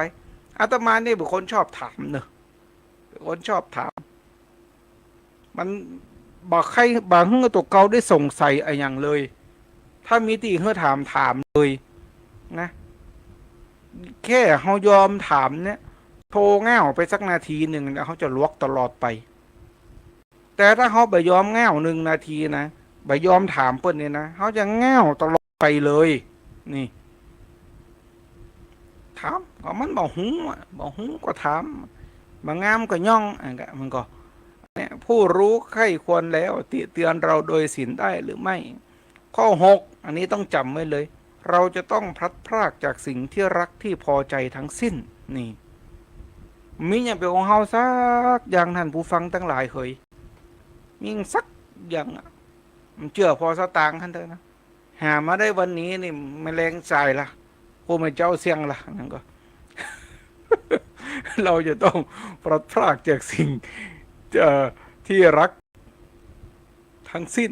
อาตมานี่เป๋นคนชอบถามเนาะ เป๋นคนชอบถาม มันบ่ใค่ บ่หื้อตั๋วเก่าได้สงสัยอะหยังเลย ถ้ามีตี้หื้อถาม ถามเลยนะ แค่เฮายอมถามเนี่ย โธ่ง่าวไปสักนาทีนึ่งเนี่ย เฮาจะหลวกตลอดไป แต่ถ้าเฮาบ่ยอมง่าวนึ่งนาทีนะ บ่ยอมถามเปิ้นเนี่ยนะ เฮาจะง่าวตลอดไปเลย นี่ ถาม ก็มันบ่ฮู้อะ บ่ฮู้ก็ถาม บ่งามก็ย่อง อันก็ มันก็ เนี่ย ผู้รู้ใคร่ควรแล้ว ติเตียนเราโดยศีลได้หรือไม่ ข้อหก อันนี้ต้องจ๋ำไว้เลย เราจะต้องพลัดพรากจากสิ่งที่รักที่พอใจทั้งสิ้น นี่ มีหยังเป๋นของเฮาสักอย่าง ท่านผู้ฟังตังหลายเหย มีสักอย่างอะ บ่เจื้อผ่อสตางค์หั้นเต๊อะนะ หามาได้วันนี้นี่ แมลงจ่ายละ โอ้ แม่เจ้าเสี้ยงละ อันนั้นก็ เราจะต้องพลัดพรากจากสิ่ง เอ่อ ที่รักทั้งสิ้น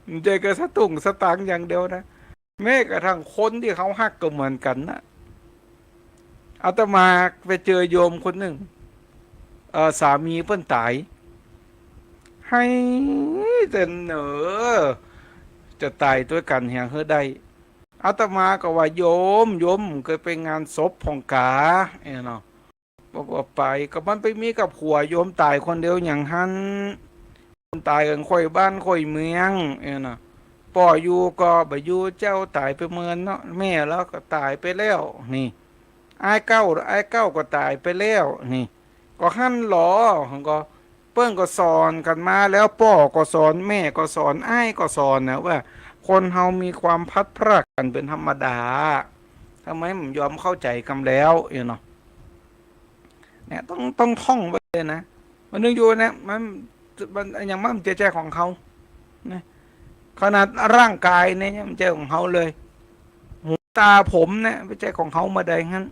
บ่ใจ้แค่สตุ้งสตางค์อย่างเดียวนะ แม้กระทั่งคนตี้เฮาฮักก็เหมือนกั๋นนะ อาตมาไปเจอโยมคนนึ่ง เอ่อ สามีเปิ้นต๋าย ไห้แต่เน่อ จะต๋ายตวยกั๋นแหงหื้อได้ อาตมาก็ว่า โยม โยมบ่เกยไปงานศพพ่องกา เอ้อเนาะ บอกว่าไป ก็มันไปมีกับผัว โยมต๋ายคนเดียวอย่างหั้น คนต๋ายกั๋นค่อยบ้านค่อยเมือง เอ้อเนาะ ป้ออยู่ก็บ่อยู่ เจ้าต๋ายไปเมินเนาะ แม่ลาวก็ต๋ายไปแล้ว นี่ อ้ายเก้า อ้ายเก้าก็ต๋ายไปแล้ว นี่ ก็หั้นหลอ ก็ เปิ้นก็สอนกั๋นมาแล้ว ป้อก็สอน แม่ก็สอน อ้ายก็สอนนะ ว่าคนเฮามีความพลัดพรากกั๋นเป๋นธรรมดา ทำไมบ่ยอมเข้าใจ๋กั๋นแล้ว เอ้อเนาะ เนี่ย ต้อง ต้องท่องไว้เลยนะ มันนึกอยู่เนี่ย มัน มัน อย่างมันบ่ใจ้ใจของเฮา นะ ขนาดร่างกายเนี่ย มันบ่ใจ้ของเฮาเลย หูต๋าผมเนี่ย บ่ใจ้ของเฮาบ่าใดหั้น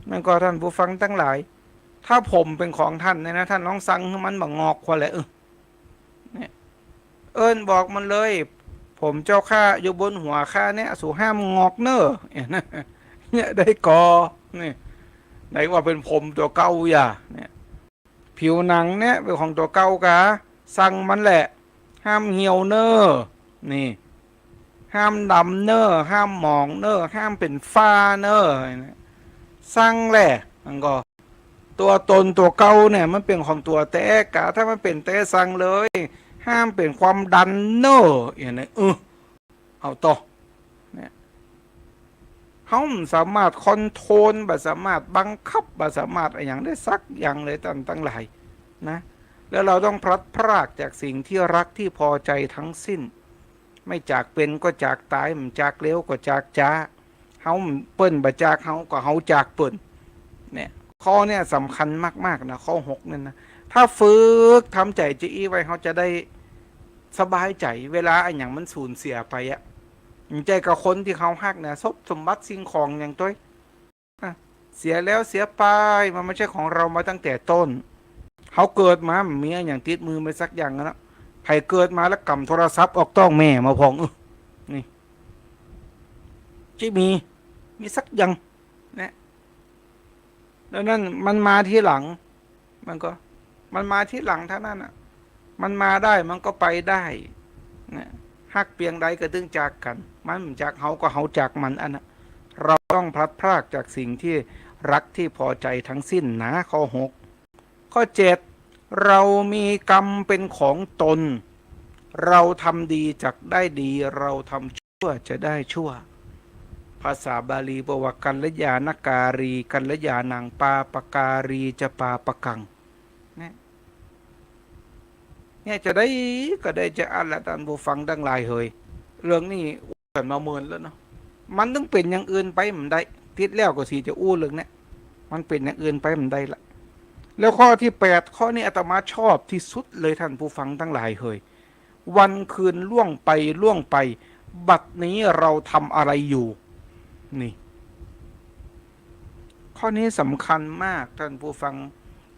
มันก็ ท่านผู้ฟังตังหลาย ถ้าผมเป๋นของท่านเนี่ยนะ ท่านลองสั่งหื้อมันบ่งอกควรแหละ เออ เนี่ย เอิ้นบอกมันเลย ผมเจ้าข้าอยู่บนหัวข้าเนี่ย สูห้ามงอกเน่อ เนี่ย ได้ก่อ นี่ ไหนว่าเป๋นผมตั๋วเก่าอย่า เนี่ย ผิวหนังเนี่ยเป๋นของตั๋วเก่ากา สั่งมันแหละ ห้ามเหี่ยวเน่อ นี่ ห้ามดำเน่อ ห้ามหมองเน่อ ห้ามเป๋นฝ้าเน่อ สั่งแหละ มันก็ ตั๋วตนตั๋วเก่าเนี่ย มันเป๋นของตั๋วแต๊กา ถ้ามันเป๋นแต๊สั่งเลย ห้ามเป๋นความดันเน่อ อย่างนี้ เออ เอาต่อ เนี่ย เฮาบ่สามารถคอนโทรล บ่สามารถบังคับ บ่สามารถอะหยังได้สักอย่างเลย ต้านตังหลายนะ แล้วเราต้องพลัดพรากจากสิ่งที่รักที่พอใจทั้งสิ้น ไม่จากเป๋นก็จากต๋าย บ่จากเร็วก็จากจ๊า เฮา เปิ้นบ่จากเฮา ก็เฮาจากเปิ้น เนี่ย ข้อเนี่ยสำคัญมากๆ นะ ข้อหกเนี่ยนะ ถ้าฝึกทำใจ๋จะอี้ไว้ เฮาจะได้สบายใจ๋ เวลาอะหยังมันสูญเสียไปอะ บ่ใจ้กับคนตี้เฮาฮักนะ ทรัพย์สมบัติสิ่งของอย่างตวย อ่ะ เสียแล้วเสียไป มันบ่ใจ้ของเฮามาตั้งแต่ต้น เฮาเกิดมาบ่มีอะหยังติดมือไปสักอย่างนะ ใผเกิดมาแล้วก่ำโทรศัพท์ออกต๊องแม่มาพ่อง เออ นี่ จะมี มีสักอย่าง นะ แล้วนั้นมันมาทีหลัง มันก็ มันมาทีหลังเท่านั้นน่ะ มันมาได้ มันก็ไปได้ นะ ฮักเปียงใดก็ตึงจากกั๋น มันบ่จากเฮาก็เฮาจากมัน อันน่ะ เราต้องพลัดพรากจากสิ่งที่รักที่พอใจทั้งสิ้นนะ ข้อหก ข้อเจ็ด เรามีกรรมเป็นของตน เราทำดีจักได้ดี เราทำชั่วจะได้ชั่ว ภาษาบาลีบอกว่า กัลยาณการี กัลยาณัง ปาปการี จะปาปกัง เนี่ย เนี่ยจะได้ก็ได้จะอั้นละ ต้านผู้ฟังตังหลายเหย เรื่องนี้อู้กั๋นมาเมินแล้วเนาะ มันตึงเป๋นอย่างอื่นไปบ่ได้ ติดแล้วก็สิจะอู้เรื่องเนี้ย มันเป๋นอย่างอื่นไปบ่ได้ละ แล้วข้อที่แปด ข้อนี้อาตมาชอบที่สุดเลย ต้านผู้ฟังตังหลายเหย วันคืนล่วงไปล่วงไป บัดนี้เราทำอะไรอยู่ นี่ ข้อนี้สำคัญมาก ต้านผู้ฟัง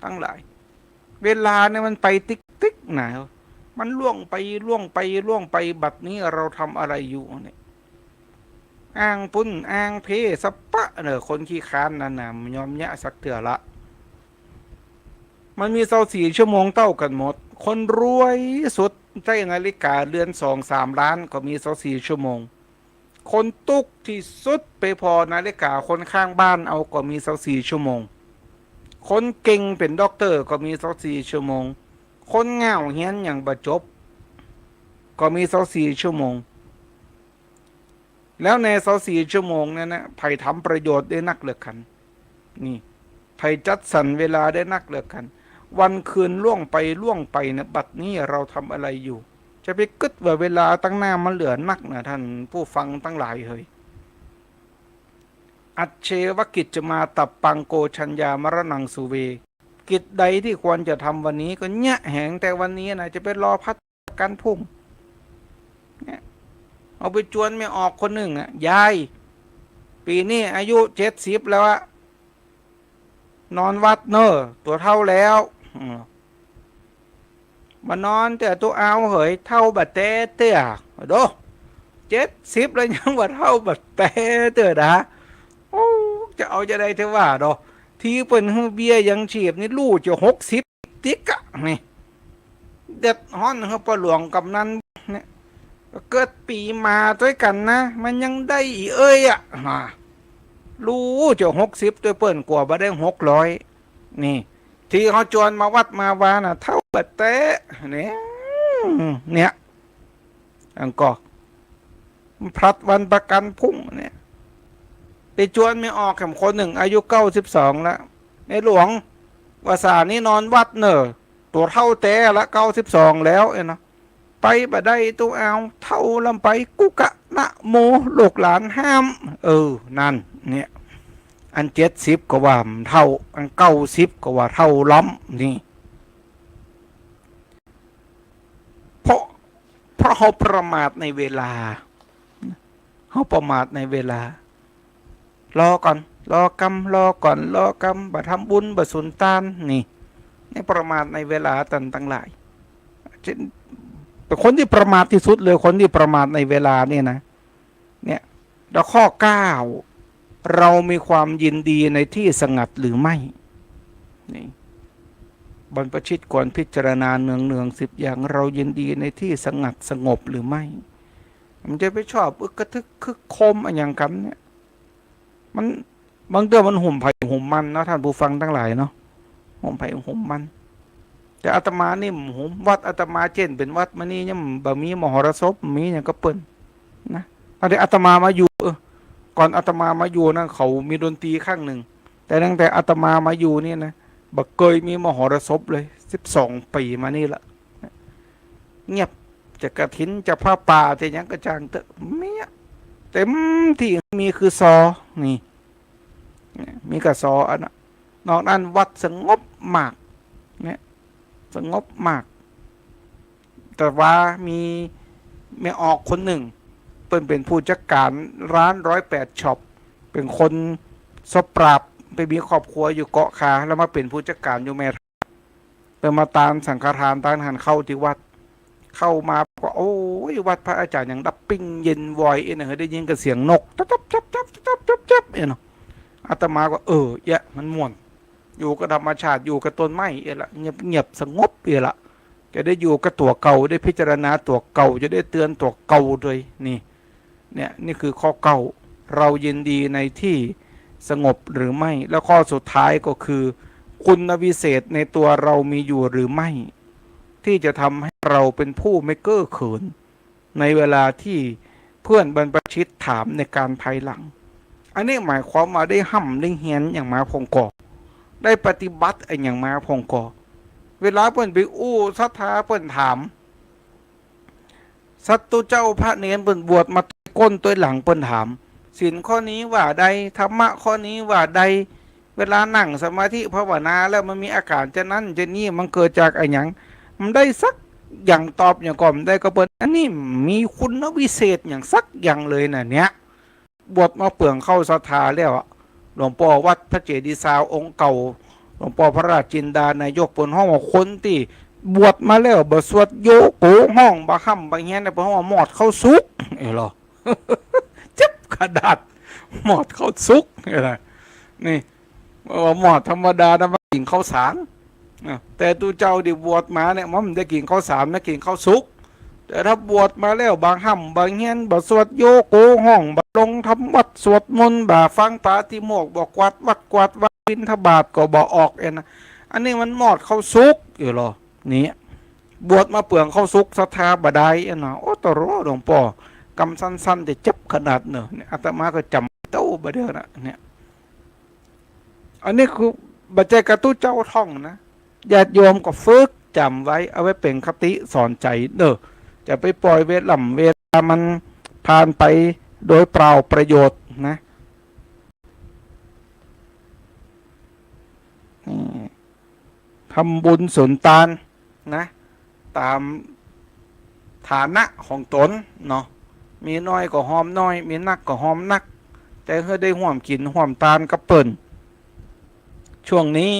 ตังหลาย เวลาเนี่ยมันไปติ๊กๆ นะ มันล่วงไปล่วงไปล่วงไป บัดนี้เราทำอะไรอยู่เนี่ย อ้างปุ้นอ้างเพสัปปะเน่อ คนขี้คร้านนั่นน่ะ บ่ยอมเยียะสักเตื้อละ มันมีซาวสี่ชั่วโมงเต้ากั๋นหมด คนรวยสุดใจ๊นาฬิกาเรือนสองสามล้านก็มีซาวสี่ชั่วโมง คนตุ๊กข์ตี้สุดไปผ่อนาฬิกาคนข้างบ้านเอาก็มีซาวสี่ชั่วโมง คนเก่งเป๋นด็อกเตอร์ก็มีซาวสี่ชั่วโมง คนง่าวเฮียนหยังบ่จบก็มีซาวสี่ชั่วโมง แล้วในซาวสี่ชั่วโมงนั้นนะ ใผทำประโยชน์ได้นักเหลือกั๋น นี่ ใผจัดสรรเวลาได้นักเหลือกั๋น วันคืนล่วงไปล่วงไปนะ บัดนี้เราทำอะไรอยู่ จะไปกึ๊ดว่าเวลาตังหน้ามันเหลือนักนะ ต้านผู้ฟังตังหลายเหย อัจเชวกิจจมาตัปปัง โกชัญญามรณังสุเว กิจใดที่ควรจะทำวันนี้ก็เยียะแหงแต่วันนี้นะ จะไปรอพัดประกั๋นพรุ่ง เนี่ย เอาไปจวนแม่ออกคนนึ่งอะ ยาย ปี๋นี้อายุเจ็ดสิบแล้วอะ นอนวัดเน่อ ตั๋วเฒ่าแล้ว อืม บ่นอนเตื้อ ตุ๊เอาเหย เฒ่าบ่าแต๊เตื้อ โด เจ็ดสิบแล้วยังบ่าเฒ่าบ่าแต๊เตื้อดา โอ้ จะเอาจาใดเตื้อว่าโด ตี้เปิ้นหื้อเบี้ยยังชีพนี่ ลู่จะหกสิบ ติ๊กอะ นี่ เดือดฮ้อนหื้อป้อหลวงก๋ำนันเนี่ย เกิดปี๋หมาตวยกั๋นนะ มันยังได้อีเอ้ยอะ ฮะ ลู่จะหกสิบตวยเปิ้น กั๋วบ่ได้หกร้อย นี่ ตี้เฮาจวนมาวัดมาวาน่ะ เฒ่าบ่าแต๊ เนี่ย เนี่ย อันก็ พลัดวันประกั๋นพรุ่งเนี่ย ไปจวนแม่ออกแหมคนนึ่ง อายุเก้าสิบสองแล้ว แม่หลวง ว่าสานี่นอนวัดเน่อ ตั๋วเฒ่าแต๊ละ เก้าสิบสองแล้วเนี่ยนะ ไปบ่ได้ตุ๊เอา เฒ่าลำไป กุกะนะโม ลูกหลานห้าม เออ นั่น เนี่ย อันเจ็ดสิบก็ว่าเฒ่า อันเก้าสิบก็ว่าเฒ่าล้ำ นี่ เพราะ เพราะเฮาประมาทในเวลา เฮาประมาทในเวลา รอก่อน รอกำ รอก่อน รอกำ บ่ทำบุญ บ่สูญตาน นี่ นี่ประมาทในเวลา ต้านตังหลาย เช่น เป๋นคนตี้ประมาทตี้สุดเลย คนตี้ประมาทในเวลาเนี่ยนะ เนี่ย แล้วข้อเก้า เรามีความยินดีในที่สงัดหรือไม่ นี่ บรรพชิตควรพิจารณาเนืองๆ สิบอย่าง เรายินดีในที่สงัดสงบหรือไม่ มันจะไปชอบอึกกระทึกครึกโครมอะหยังกั๋นเนี่ย มัน บางเตื้อมันหุมใผหุมมันเนาะ ต้านผู้ฟังตังหลายเนาะ หุมใผหุมมัน แต่อาตมานี่บ่หุม วัดอาตมาเจ้นเป๋นวัดมานี่ยังบ่มีมหรสพ บ่มีหยังกับเปิ้นนะ ตั้งแต่อาตมามาอยู่ เออ ก่อนอาตมามาอยู่นะ เขามีดนตรีครั้งนึ่ง แต่ตั้งแต่อาตมามาอยู่นี่นะ บ่เกยมีมหรสพเลย สิบสองปี๋มานี่ละ เงียบ จะกฐิน จะผ้าป่า จะหยังก็จ้างเต๊อะ เมีย เต็มตี้มีคือซอ นี่ มีก็ซออันน่ะ นอกนั้นวัดสงบมาก เนี่ย สงบมาก แต่ว่ามีแม่ออกคนนึ่ง เปิ้นเป๋นผู้จัดก๋านร้านร้อยแปดช็อป เป๋นคนสปราบ ไปมีครอบครัวอยู่เกาะคา แล้วมาเป๋นผู้จัดก๋านอยู่แม่ เปิ้นมาตานสังฆทาน ตานหันข้าวตี้วัด เข้ามาก็ โอ้ย วัดพระอาจารย์ยังดับปิ้งเย็นวอยเอ็นะ ได้ยินกับเสียงนก จับจับจับจับจับจับจับเอ็นะ อาตมาก็ เออ แยะ มันม่วน อยู่กับธรรมชาติ อยู่กับต้นไม้เอะละ เงียบเงียบสงบเอะละ จะได้อยู่กับตั๋วเก่า ได้พิจารณาตั๋วเก่า จะได้เตือนตั๋วเก่าด้วย นี่ เนี่ย นี่คือข้อเก้า เรายินดีในที่สงบหรือไม่ แล้วข้อสุดท้ายก็คือ คุณวิเศษในตัวเรามีอยู่หรือไม่ ที่จะทำให้เราเป็นผู้ไม่เก้อเขิน ในเวลาที่เพื่อนบรรพชิตถามในการภายหลัง อันนี้หมายความว่าได้ฮ่ำได้เฮียนอย่างมาพ่องก่อ ได้ปฏิบัติอะหยังมาพ่องก่อ เวลาเปิ้นไปอู้ศรัทธาเปิ้นถาม สัตว์เจ้าพระเณรเปิ้นบวชมาตวยก้นตวยหลังเปิ้นถาม ศีลข้อนี้ว่าใด ธรรมะข้อนี้ว่าใด เวลานั่งสมาธิภาวนาแล้วมันมีอาการจะนั้นจะนี้ มันเกิดจากอะหยัง มันได้สักอย่างตอบอย่างก็บ่ได้ ก็เปิ้น อันนี้มีคุณวิเศษอย่างสักอย่างเลยน่ะเนี่ย บวชมาเปื้องเข้าศรัทธาแล้วอะ หลวงป้อวัดพระเจดีย์ซาวองค์เก่า หลวงป้อพระราชจินดานายก เปิ้นฮ้องว่าคนตี้บวชมาแล้วบ่สวดโยโกฮ้องบ่ฮ่ำบ่เฮียนเนี่ย เปิ้นฮ้องว่ามอดเข้าสุก เอ้ยเหรอ เจ็บขนาด มอดเข้าสุก เอ้ยนะ นี่ ว่ามอดธรรมดานะ มันกิ๋นข้าวสาร นะ แต่ตุ๊เจ้าตี้บวชมาเนี่ย มันบ่ได้กิ๋นข้าวสาร มันกิ๋นข้าวสุก แต่ถ้าบวชมาแล้วบ่ฮ่ำบ่เฮียน บ่สวดโยโกฮ้อง บ่ลงทำวัตรสวดมนต์ บ่ฟังปาฏิโมกข์ บ่กวาดวัดกวาดวา บิณฑบาตก็บ่ออกเอ็นะ อันนี้มันมอดเข้าสุก เอ้ยเหรอ นี่ บวชมาเปื้องเข้าสุก ศรัทธาบ่ได้เอ็นะ โอ้ ตะโร หลวงป้อ กำสั้นๆ แต่เจ็บขนาดเนอะ เนี่ย อาตมาก็จ๋ำเต้าบ่าเดียวนะ เนี่ย อันนี้คือบ่ใจ้กระตุ๊เจ้าท่องนะ ญาติโยมก็ฝึกจ๋ำไว้ เอาไว้เป๋นคติสอนใจ๋เนอะ จะไปปล่อยเวล่ำเวลามันผ่านไปโดยเปล่าประโยชน์นะ นี่ ทำบุญสุนตานนะ ต๋ามฐานะของต๋นเนาะ มีน้อยก็ฮอมน้อย มีนักก็ฮอมนัก แต่หื้อได้ฮ่วมกิ๋นฮ่วมตานกับเปิ้น ช่วงนี้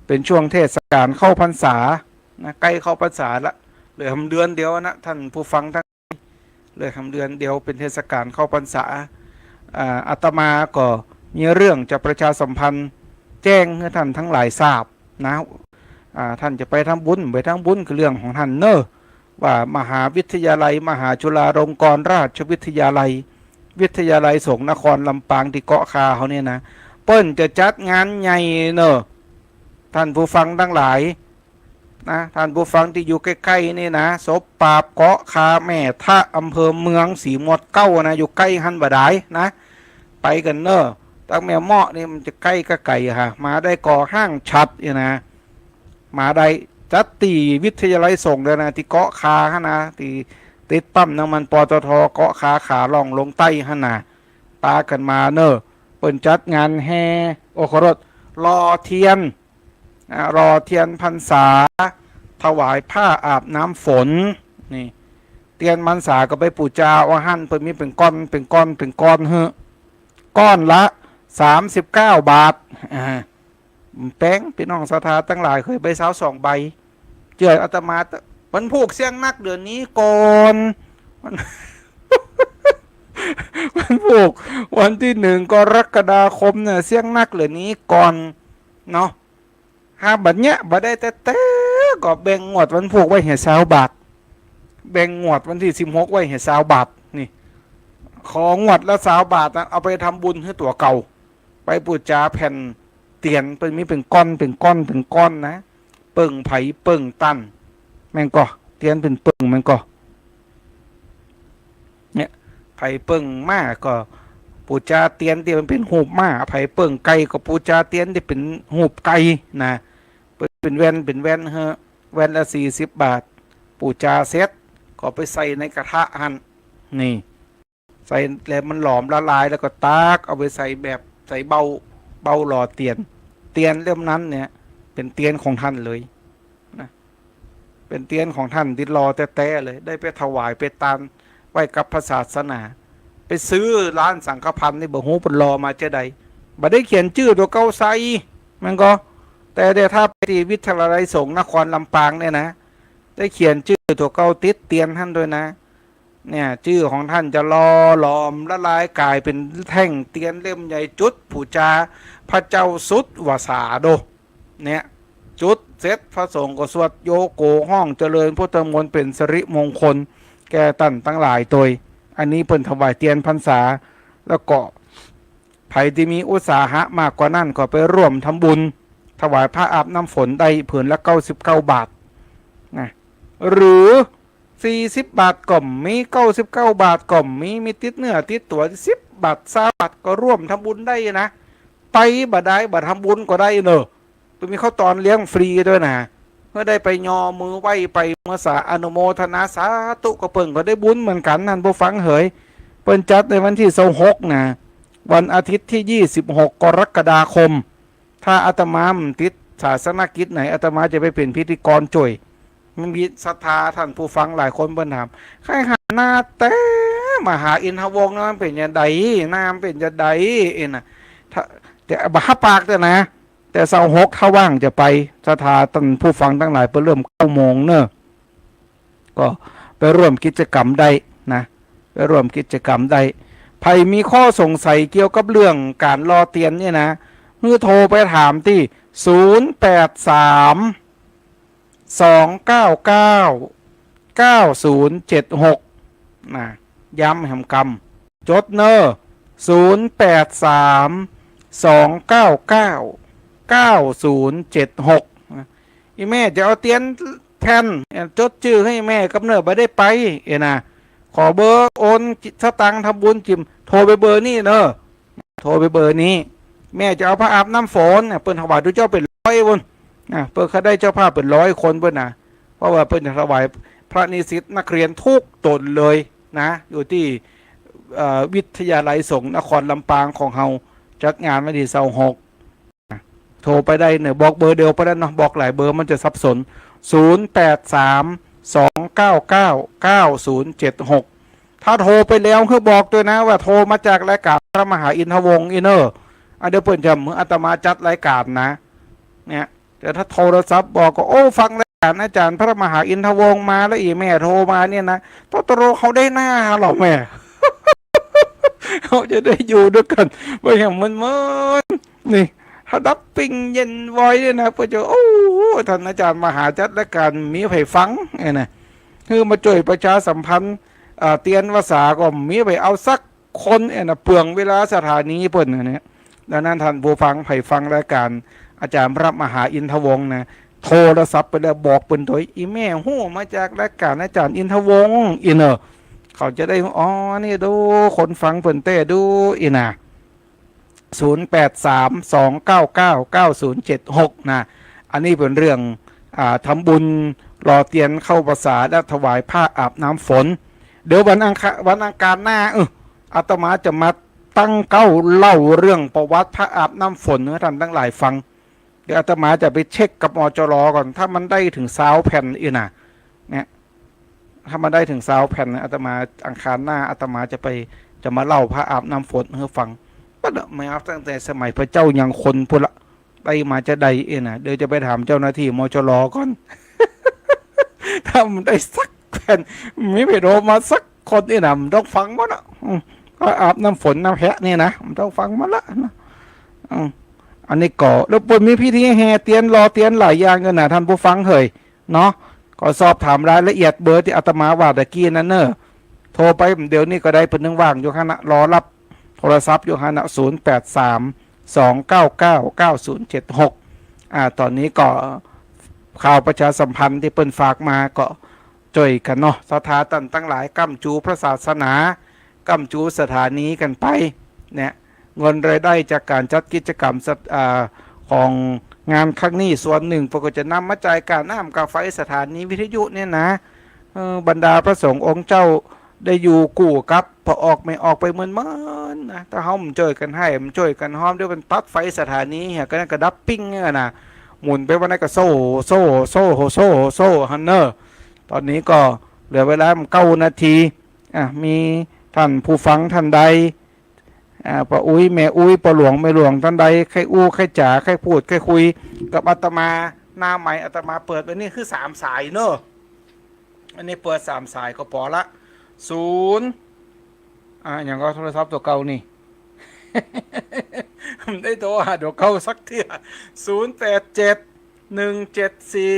เป๋นช่วงเทศกาลเข้าพรรษานะ ใก้เข้าพรรษาละ เหลือหำเดือนเดียวนะ ท่านผู้ฟังทั้ง เหลือหำเดือนเดียวเป๋นเทศกาลเข้าพรรษา อ่า อาตมาก็มีเรื่องจะประชาสัมพันธ์แจ้งหื้อท่านตังหลายทราบนะ อ่า ท่านจะไปทำบุญ ไปทำบุญก็เรื่องของท่านเนอะ ว่ามหาวิทยาลัย มหาจุฬาลงกรณราชวิทยาลัย วิทยาลัยสงฆ์นครลำปางตี้เกาะคาเฮาเนี่ยนะ เปิ้นจะจัดงานใหญ่เนอะ ท่านผู้ฟังตังหลาย นะ ท่านผู้ฟังตี้อยู่ใก้ๆ นี่นะ ศพปราบเกาะคาแม่ทะ อำเภอเมือง สีหมดเก๊านะ อยู่ใก้หั้นบ่ดายนะ ไปกั๋นเนอะ ตังแม่เมาะนี่มันจะใก้ก็ไก๋ฮะ มาได้ก่อห้างฉัตรเนี่ยนะ มาได้ จัดตี้วิทยาลัยสงฆ์เลยนะ ตี้เกาะคาหั้นนะ ตี้ติดปั๊มน้ำมัน ปตท. เกาะคาขาล่องลงใต้หั้นนะ ปากั๋นมาเนอะ เปิ้นจัดงานแห่ โอ ขอโทษ หล่อเตียน อ่า หล่อเตียนพรรษา ถวายผ้าอาบน้ำฝน นี่ เตียนพรรษาก็ไปปู๋จาเอาหั้น เปิ้นมีเป๋นก้อน เป๋นก้อน เป๋นก้อนหื้อ ก้อนละสามสิบเก้าบาท อ่า แปง ปี้น้องศรัทธาตังหลาย เคยใบซาวสองใบ เจื้ออาตมา วันพูกเสี้ยงนักเดือนนี้ก่อน วัน วันพูกวันตี้หนึ่งกรกฎาคมเนี่ย เสี้ยงนักเดือนนี้ก่อนเนาะ หากบัดเนี้ยบ่ได้แต๊ๆ ก็แบ่งงวดวันพูกไว้หื้อซาวบาท แบ่งงวดวันตี้สิบหกไว้หื้อซาวบาท นี่ ของวดละซาวบาทนะ เอาไปทำบุญหื้อตั๋วเก่า ไปปู๋จาแผ่นเตียน เปิ้นมีเป๋นก้อน เป๋นก้อน เป๋นก้อนนะ เปิ้งไผเปิ้งตัน แม่นก่อ เตียนเป๋นเปิ้ง แม่นก่อ เนี่ย ไผเปิ้งม้าก็ปู๋จาเตียนตี้มันเป๋นฮูปม้า ไผเปิ้งไก่ก็ปู๋จาเตียนตี้เป๋นฮูปไก่นะ เปิ้นเป๋นแว่น เป๋นแว่นหื้อ แว่นละสี่สิบบาท ปู๋จาเสร็จก็ไปใส่ในกระทะหั้น นี่ ใส่แล้วมันหลอมละลาย แล้วก็ตักเอาไปใส่แบบใส่เบ้า เบ้าหล่อเตียน เตียนเล่มนั้นเนี่ย เป๋นเตียนของท่านเลยนะ เป๋นเตียนของท่านตี้หล่อแต๊ๆ เลย ได้ไปถวายไปตานไว้กับพระศาสนา ไปซื้อร้านสังฆภัณฑ์นี่บ่ฮู้เปิ้นหล่อมาจาใด บ่ได้เขียนจื้อตั๋วเก่าใส่ แม่นก่อ แต่ แต่ถ้าไปตี้วิทยาลัยสงฆ์นครลำปางเนี่ยนะ ได้เขียนจื้อ ตั๋วเก๊าติดเตียนหั้นตวยนะ เนี่ย จื้อของต้านจะหล่อหลอมละลายก๋ายเป๋นแท่งเตียนเล่มใหญ่ จุดปู๋จาพระเจ้าสุดวาสาโด เนี่ย จุดเสร็จพระสงฆ์ก็สวดโยโก ฮ้องเจริญพุทธมนต์เป๋นสิริมงคลแก่ต้านตังหลายตวย อันนี้เปิ้นถวายเตียนพรรษา แล้วก็ ใผตี้มีอุตสาหะมากกว่านั้นก็ไปร่วมทำบุญ ถวายผ้าอาบน้ำฝนได้ผืนละเก้าสิบเก้าบาทนะ หรือสี่สิบบาทก็มี เก้าสิบเก้าบาทก็มี มีติดเนื้อติดตั๋วสิบบาท ซาวบาทก็ร่วมทำบุญได้นะ ไปบ่ได้ บ่ทำบุญก็ได้เนอะ เปิ้นมีข้าวตอนเลี้ยงฟรีตวยนะ เมื่อได้ไปยอมือไหว้ไปเมื่อสาอนุโมทนาสาธุกับเปิ้นก็ได้บุญเหมือนกั๋น ต้านผู้ฟังเหย เปิ้นจัดในวันตี้ซาวหกนะ วันอาทิตย์ตี้ยี่สิบหกกรกฎาคม ถ้าอาตมาบ่ติดศาสนกิจไหน อาตมาจะไปเป๋นพิธีกรจ้วย มันมีศรัทธาต้านผู้ฟังหลายคนเปิ้นถาม ใค่หันหน้าแต๊ มหาอินทวงศ์นะ มันเป๋นจาใด หน้ามันเป๋นจาใด เอ็นะ ถ้า แต่บ่ฮับปากเต๊อะนะ แต่ซาวหกถ้าว่างจะไป ศรัทธาต้านผู้ฟังตังหลาย เปิ้นเริ่มเก้าโมงเนอะ ก็ไปร่วมกิจกรรมได้นะ ไปร่วมกิจกรรมได้ ใผมีข้อสงสัยเกี่ยวกับเรื่องก๋านหล่อเตียนเนี่ยนะ หื้อโทรไปถามตี้ ศูนย์แปดสาม สองเก้าเก้า เก้าศูนย์เจ็ดหก นะ ย้ำแหมกำ จดเนอะ ศูนย์แปดสาม สองเก้าเก้า เก้าศูนย์เจ็ดหก นะ อี่แม่จะเอาเตียนแผ่น เอ่อ จดจื้อหื้อแม่กับเน่อ บ่ได้ไป เอ็นะ ขอเบอร์โอนสตางค์ทำบุญจิม โทรไปเบอร์นี้เนอะ โทรไปเบอร์นี้ แม่จะเอาผ้าอาบน้ำฝนนะ เปิ้นถวายดูเจ้าเป๋นร้อยปุ้นนะ เปิ้นเขาได้เจ้าภาพเป๋นร้อยคนปุ้นนะ เพราะว่าเปิ้นจะถวายพระนิสิตนักเรียนทุกต๋นเลยนะ อยู่ตี้ เอ่อ วิทยาลัยสงฆ์นครลำปางของเฮา จัดงานวันตี้ซาวหก โทรไปได้เนอะ บอกเบอร์เดียวไปได้เนาะ บอกหลายเบอร์มันจะสับสน ศูนย์แปดสาม สองเก้าเก้า เก้าศูนย์เจ็ดหก ถ้าโทรไปแล้วหื้อบอกตวยนะ ว่าโทรมาจากรายก๋านพระมหาอินทวงศ์ อี่เนอะ อ่ะ เดี๋ยวเปิ้นจะหื้ออาตมาจัดรายก๋านนะ เนี่ย แต่ถ้าโทรศัพท์บอกก็ โอ้ ฟังรายก๋านอาจ๋ารย์พระมหาอินทวงศ์มาแล้ว อี่แม่โทรมาเนี่ยนะ ตกลงเฮาได้หน้าเหรอแม่ เฮาจะได้อยู่ด้วยกั๋น บ่อย่างมันๆ นี่ ถ้าดับปิ้งเย็นไว้เนี่ยนะ เปิ้นจะ โอ้ ต้านอาจ๋ารย์มหาจัดรายก๋าน มีใผฟัง เอ็นะ หื้อมาจ้วยประชาสัมพันธ์ อ่า เตียนวาสาก็มีใผเอาสักคน เอ็นะ เปลืองเวลาสถานีเปิ้นนะเนี่ย ดังนั้นต้านผู้ฟัง ใผฟังรายก๋านอาจ๋ารย์พระมหาอินทวงศ์นะ โทรศัพท์ไปแล้วบอกเปิ้นตวย อี่แม่ฮู้มาจากรายก๋านอาจ๋ารย์อินทวงศ์ อี่เนอะ เขาจะได้ อ๋อ นี่ดู คนฟังเปิ้นแต๊ดู อี่นะ ศูนย์แปดสาม สองเก้าเก้า เก้าศูนย์เจ็ดหก นะ อันนี้เป๋นเรื่อง อ่า ทำบุญหล่อเตียนเข้าพรรษาและถวายผ้าอาบน้ำฝน เดี๋ยววันอังคาร วันอังคารหน้า เออ อาตมาจะมาตั้งเก๊าเล่าเรื่องประวัติผ้าอาบน้ำฝนหื้อต้านตังหลายฟัง เดี๋ยวอาตมาจะไปเช็คกับ มจร ก่อน ถ้ามันได้เถิงซาวแผ่น อี่นะ เนี่ย ถ้ามันได้เถิงซาวแผ่นนะ อาตมา อังคารหน้าอาตมาจะไป จะมาเล่าผ้าอาบน้ำฝนหื้อฟัง ก็เดอะมาตั้งแต่สมัยพระเจ้ายังคลปุ้นละ ได้มาจาใด เอ็นะ เดี๋ยวจะไปถามเจ้าหน้าตี้ มจร ก่อน ถ้ามันได้สักแผ่น มีใผโทรมาสักคน เอ็นะ บ่ต้องฟังมันละ อืม ผ้าอาบน้ำฝนน้ำแพะเนี่ยนะ บ่ต้องฟังมันละนะ อืม อันนี้ก็ แล้วเปิ้นมีพิธีแห่เตียนหล่อเตียนหลายอย่างกั๋นนะ ต้านผู้ฟังเหย เนาะ ก็สอบถามรายละเอียดเบอร์ตี้อาตมาว่าตะกี้นั้นเนอะ โทรไปเดี๋ยวนี้ก็ได้ เปิ้นยังว่างอยู่หั้นนะ รอรับโทรศัพท์อยู่หั้นนะ ศูนย์แปดสาม สองเก้าเก้า เก้าศูนย์เจ็ดหก อ่า ต๋อนนี้ก็ข่าวประชาสัมพันธ์ตี้เปิ้นฝากมาก็จ้วยกั๋นเนาะ ศรัทธาต้านตังหลาย ก้ำจูพระศาสนา ก้ำจูสถานีกั๋นไป เนี่ย เงินรายได้จากก๋านจัดกิจกรรมสัต อ่า ของงานครั้งนี้ส่วนนึ่งเปิ้นก็จะนำมาจ่ายค่าน้ำค่าไฟสถานีวิทยุเนี่ยนะ เออ บรรดาพระสงฆ์องค์เจ้าได้อยู่กู้กับ พอออกไม่ออกไปเมินๆ นะ ถ้าเฮาบ่จ้วยกั๋นไห้ บ่จ้วยกั๋นฮอม เดี๋ยวมันตัดไฟสถานีเหีย ก็นั่นก็ดับปิ้งเนี่ยนะ หมุนไปวันนั้นก็โซ่ โซ่ โซ่ โซ่ โซ่ หั้นเนอะ ต๋อนนี้ก็เหลือเวลาเก้านาที อ่ะ มีต้านผู้ฟังต้านใด อ่า ป้าอุ๊ย แม่อุ๊ย ป้าหลวง แม่หลวง ต้านใด ใค่อู้ ใค่จ๋า ใค่พูด ใค่คุย กับอาตมา หน้าไมค์อาตมาเปิดไว้นี่คือสามสายเนอะ อันนี้เปิดสามสายก็ปอละ ศูนย์ อ่า อย่างก็โทรศัพท์ตั๋วเก่านี่ บ่ได้โทรหาตั๋วเก่าสักเตื้อ ศูนย์แปดเจ็ด หนึ่งเจ็ดสี่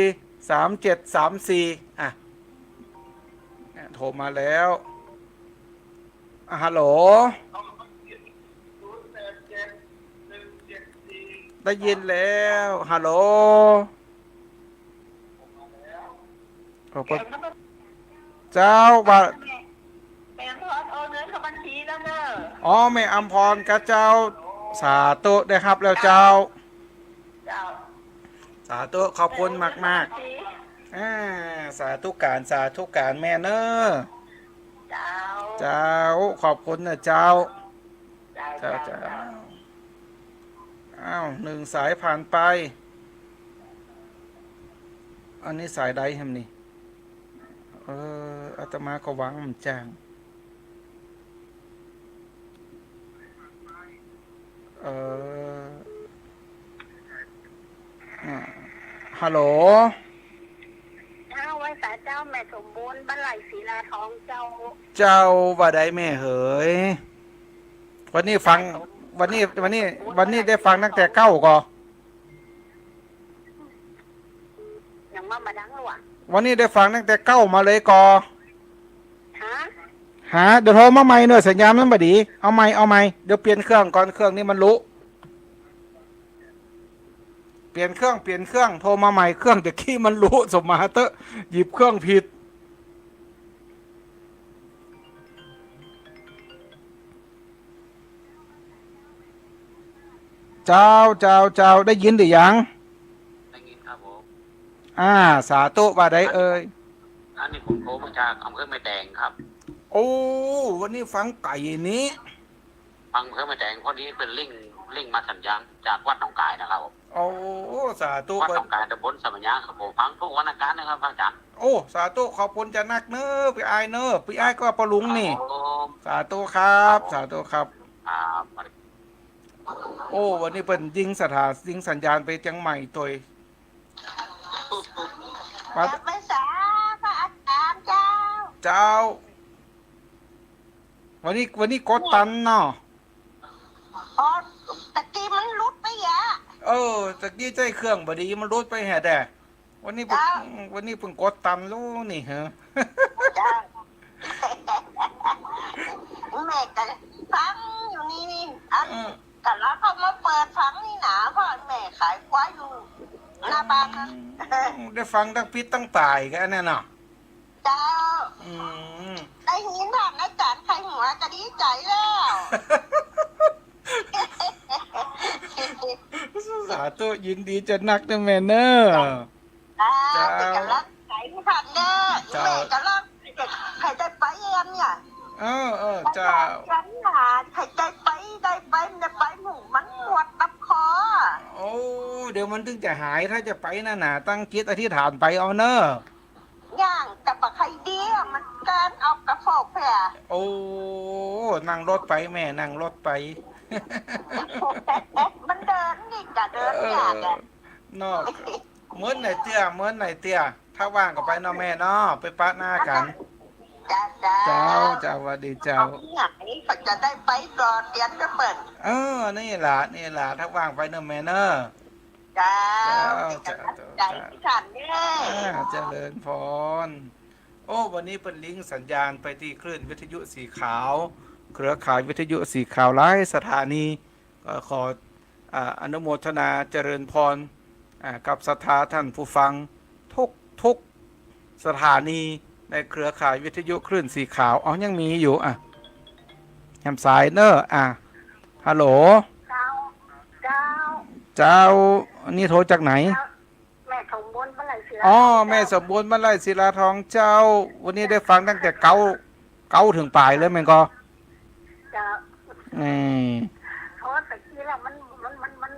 สามเจ็ดสามสี่ อ่ะ โทรมาแล้ว อ่ะ ฮัลโหล ได้ยินแล้ว ฮัลโหล ขอบคุณ เจ้า ว่า แม่อำพรโอนเงินเข้าบัญชีแล้วเน่อ อ๋อ แม่อำพรกาเจ้า สาธุ ได้ฮับแล้วเจ้า เจ้า สาธุ ขอบคุณมากๆ อ่า สาธุก๋าน สาธุก๋านแม่เน่อ เจ้า เจ้า ขอบคุณเน่อเจ้า เจ้า เจ้า เจ้า เจ้า อ้าว หนึ่งสายผ่านไป อันนี้สายใดแหมนี่ เออ อาตมาก็หวังมันจ้าง เออ อ่า ฮัลโหล เจ้า ไหว้สาเจ้า แม่สมบูรณ์ บ้านไร่ศิลาทองเจ้า เจ้า ว่าใดแม่เหย วันนี้ฟัง วันนี้ วันนี้ วันนี้ได้ฟังตั้งแต่เก๊าก่อ ยังว่าบ่ดังหรอวะ วันนี้ได้ฟังตั้งแต่เก๊ามาเลยก่อ ฮะ ฮะ เดี๋ยวโทรมาใหม่เน่อ สัญญาณมันบ่ดี เอาใหม่ เอาใหม่ เดี๋ยวเปลี่ยนเครื่องก่อน เครื่องนี้มันลุ เปลี่ยนเครื่อง เปลี่ยนเครื่อง โทรมาใหม่ เครื่องตะกี้มันลุ สมมาเต๊อะ หยิบเครื่องผิด เจ้า เจ้า เจ้า ได้ยินหรือยัง ได้ยินครับผม อ่า สาธุ ว่าใดเอ่ย อันนี้ผมโทรมาจากอำเภอแม่แตงครับ โอ้ วันนี้ฟังไก่นี้ ฟังอำเภอแม่แตง พอดีเปิ้นลิงก์ ลิงก์มาสัญญาณจากวัดหนองกายนะครับผม โอ้ สาธุ วัดหนองกาย ตำบลสะหมายางครับผม ฟังทุกวันอังคารนะครับพระอาจารย์ โอ้ สาธุ ขอบคุณจะนักเน่อ ปี้อ้ายเน่อ ปี้อ้ายก็ปอลุงนี่ ครับผม สาธุครับ ครับผม สาธุครับ ครับ โอ้ วันนี้เปิ้นยิงสถา ยิงสัญญาณไปเจียงใหม่ตวย วัด กลับพรรษาพระอาจารย์เจ้า เจ้า วันนี้ วันนี้กดตันเนาะ อ๋อ ตะกี้มันหลุดไปอะ เออ ตะกี้ใจ๊เครื่องบ่ดี มันหลุดไปแฮะแด่ วันนี้เปิ้น เจ้า วันนี้เปิ้นกดตันแล้วนี่เหรอ เจ้า แม่ก็ฟังอยู่นี่นี่ อัน อืม ก็ลาวเข้ามาเปิดฟังนี่นา เพราะแม่ขายควายอยู่หน้าบ้านนะ อืม ได้ฟังตั้งปิดตั้งป่ายกั๋นเนี่ยเนาะ เจ้า อืม ได้ยินผ่านอาจารย์ไข่หัวก็ดีใจ๋แล้ว สาธุ ยินดีจะนักเน่อแม่เน่อ เจ้า เจ้า เป๋นก๋ำลังใจ๋หื้อท่านเน่อ เจ้า แม่ก๋ำลังใค่ได้ไปเยี่ยมเนี่ย เออ เออ เจ้า เยี่ยมหา ใค่ได้ไป ได้ไป ได้ไปหมู่มันปวดลำคอ โอ้ เดี๋ยวมันตึงจะหาย ถ้าจะไปนั่นน่ะ ตั้งจิตอธิษฐานไปเอาเน่อ ย่างแต่บ่ใค่ดีอะ มันเกินออกกระโปรงแผ่ โอ้ นั่งรถไปแม่ นั่งรถไป มันเดินนี่กะเดินยากอะ เออ เนาะ เมินไหนเตื้อ เมินไหนเตื้อ ถ้าว่างก็ไปเนาะแม่เนาะ ไปปะหน้ากั๋น เจ้า เจ้า เจ้า เจ้า สวัสดีเจ้า เอาที่ไหนเขาจะได้ไปก่อน เตรียมจะเปิด เออ นี่ล่ะ นี่ล่ะ ถ้าว่างไปเนาะแม่เนาะ เจ้า เจ้า เป๋นก๋ำลังใจ๋หื้อท่านเน่อ อ่า เจริญพร โอ้ วันนี้เปิ้นลิงก์สัญญาณไปตี้คลื่นวิทยุสีขาว เครือข่ายวิทยุสีขาวหลายสถานี ก็ขอ อ่า อนุโมทนาเจริญพร อ่า กับศรัทธาท่านผู้ฟังทุก ทุกสถานีในเครือข่ายวิทยุคลื่นสีขาว อ๋อ ยังมีอยู่ อ่ะ แหมสายเน่อ อ่ะ ฮัลโหล เจ้า เจ้า เจ้า นี่โทรจากไหน เจ้า แม่สมบูรณ์บ้านไร่ศิลา อ๋อ ทองเจ้า แม่สมบูรณ์บ้านไร่ศิลาทองเจ้า วันนี้ได้ฟังตั้งแต่เก๊า เก๊าเถิงป่ายเลยแม่นก่อ เจ้า อืม โทรตะกี้แล้วมัน มัน มัน มัน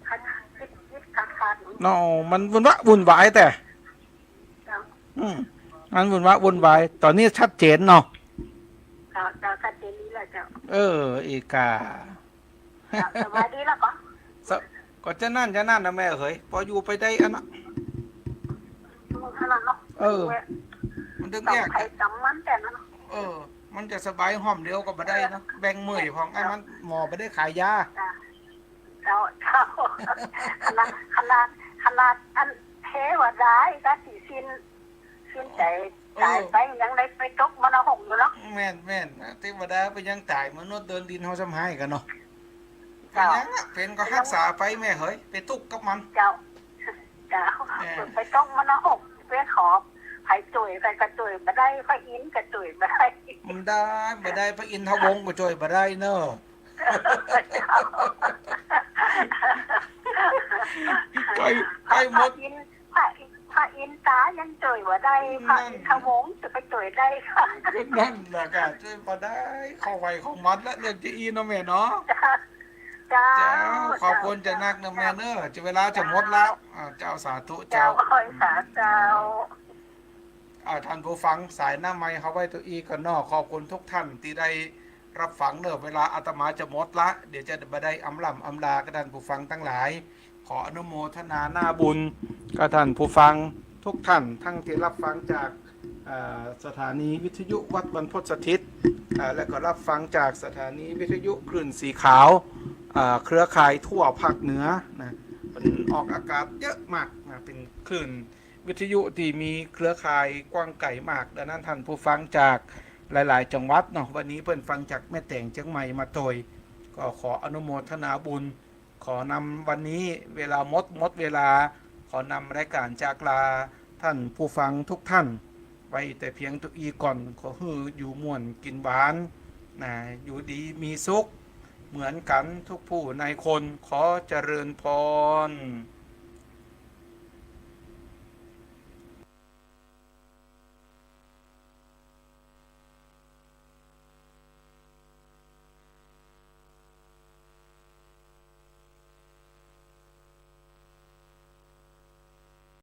ขัด ติด ติดขัดขัด เนาะ มันวุ่นวะวุ่นวายแต่ เจ้า อืม มันวุ่นวะวุ่นวาย ต๋อนนี้ชัดเจนเนาะ เจ้า เจ้า ชัดเจนดีแล้วเจ้า เออ อีกา เจ้า สบายดีแล้วก่อ สะ ก็จะนั่นจะนั่นนะแม่เหย ปออยู่ไปได้อันน่ะ ขนาดเนาะ เออ มัน ตึงแยก ก๋ำใผก๋ำมันแต่เนาะ เออ มันจะสบายห้อมเดียวก็บ่ได้เนาะ แบ่งเมื่อยพ่อง ไอ้มันหมอบ่ได้ขายยา เจ้า เจ้า เจ้า ขนาด ขนาด ขนาดอันเทวดาก็สิสิ้น สิ้นใจ๋ เออ ต๋ายไปยังได้ไปตกมรณะหงส์อยู่เนาะ แม่น แม่น เทวดาไปยังต๋าย มนุษย์เดินดินเฮาซ้ำฮ้ายกั๋นเนาะ เจ้า เป๋นหยังอะ เป๋นก็ฮักษาไปแม่เหย ไปตุ๊กกับมัน เจ้า เจ้า เออ ไปตกมรณะหงส์ ไปขอใผจ้วย ใผก็จ้วยบ่ได้ พระอินทร์ก็จ้วยบ่ได้ บ่ได้ บ่ได้ พระอินทวงศ์ก็จ้วยบ่ได้เนาะ เจ้า ใก้ ใก้หมด พระอินทร์ พระอินทร์ พระอินทรายังจ้วยบ่ได้ พระอินทวงศ์จะไปจ้วยได้ค่ะ ก็นั่นแหละค่ะ จ้วยบ่ได้ ของใผของมันละ เรื่องจะอี้เนาะแม่เนาะ เจ้า เจ้า ขอบคุณเจ้านักนะแม่เนาะ จะเวลาจะหมดแล้ว อ่า เจ้า สาธุ เจ้า เจ้า ขอสาธุ เจ้า อ่า ท่านผู้ฟังสายหน้าไมค์เฮาไว้เต้าอี้ก่อนเนาะ ขอบคุณทุกท่านตี้ได้รับฟังเนาะ เวลาอาตมาจะหมดละ เดี๋ยวจะบ่ได้อำล่ำอำลากับท่านผู้ฟังตังหลาย ขออนุโมทนาหน้าบุญกับท่านผู้ฟังทุกท่าน ทั้งตี้รับฟังจาก อ่า สถานีวิทยุวัดบรรพตสถิต อ่า และก็รับฟังจากสถานีวิทยุคลื่นสีขาว อ่า เครือข่ายทั่วภาคเหนือนะ เปิ้นออกอากาศเยอะมากนะ เป๋นคลื่นวิทยุตี้มีเครือข่ายกว้างไก๋มาก ดังนั้นท่านผู้ฟังจากหลายๆ จังหวัดเนาะ วันนี้เปิ้นฟังจากแม่แตงเจียงใหม่มาโตย ก็ขออนุโมทนาบุญ ขอนำวันนี้เวลาหมด หมดเวลา ขอนำรายก๋านจากลาท่านผู้ฟังทุกท่าน ไว้แต่เพียงเต้าอี้ก่อน ขอหื้ออยู่ม่วนกิ๋นหวานนะ อยู่ดีมีสุข เหมือนกั๋นทุกผู้ในคน ขอเจริญพร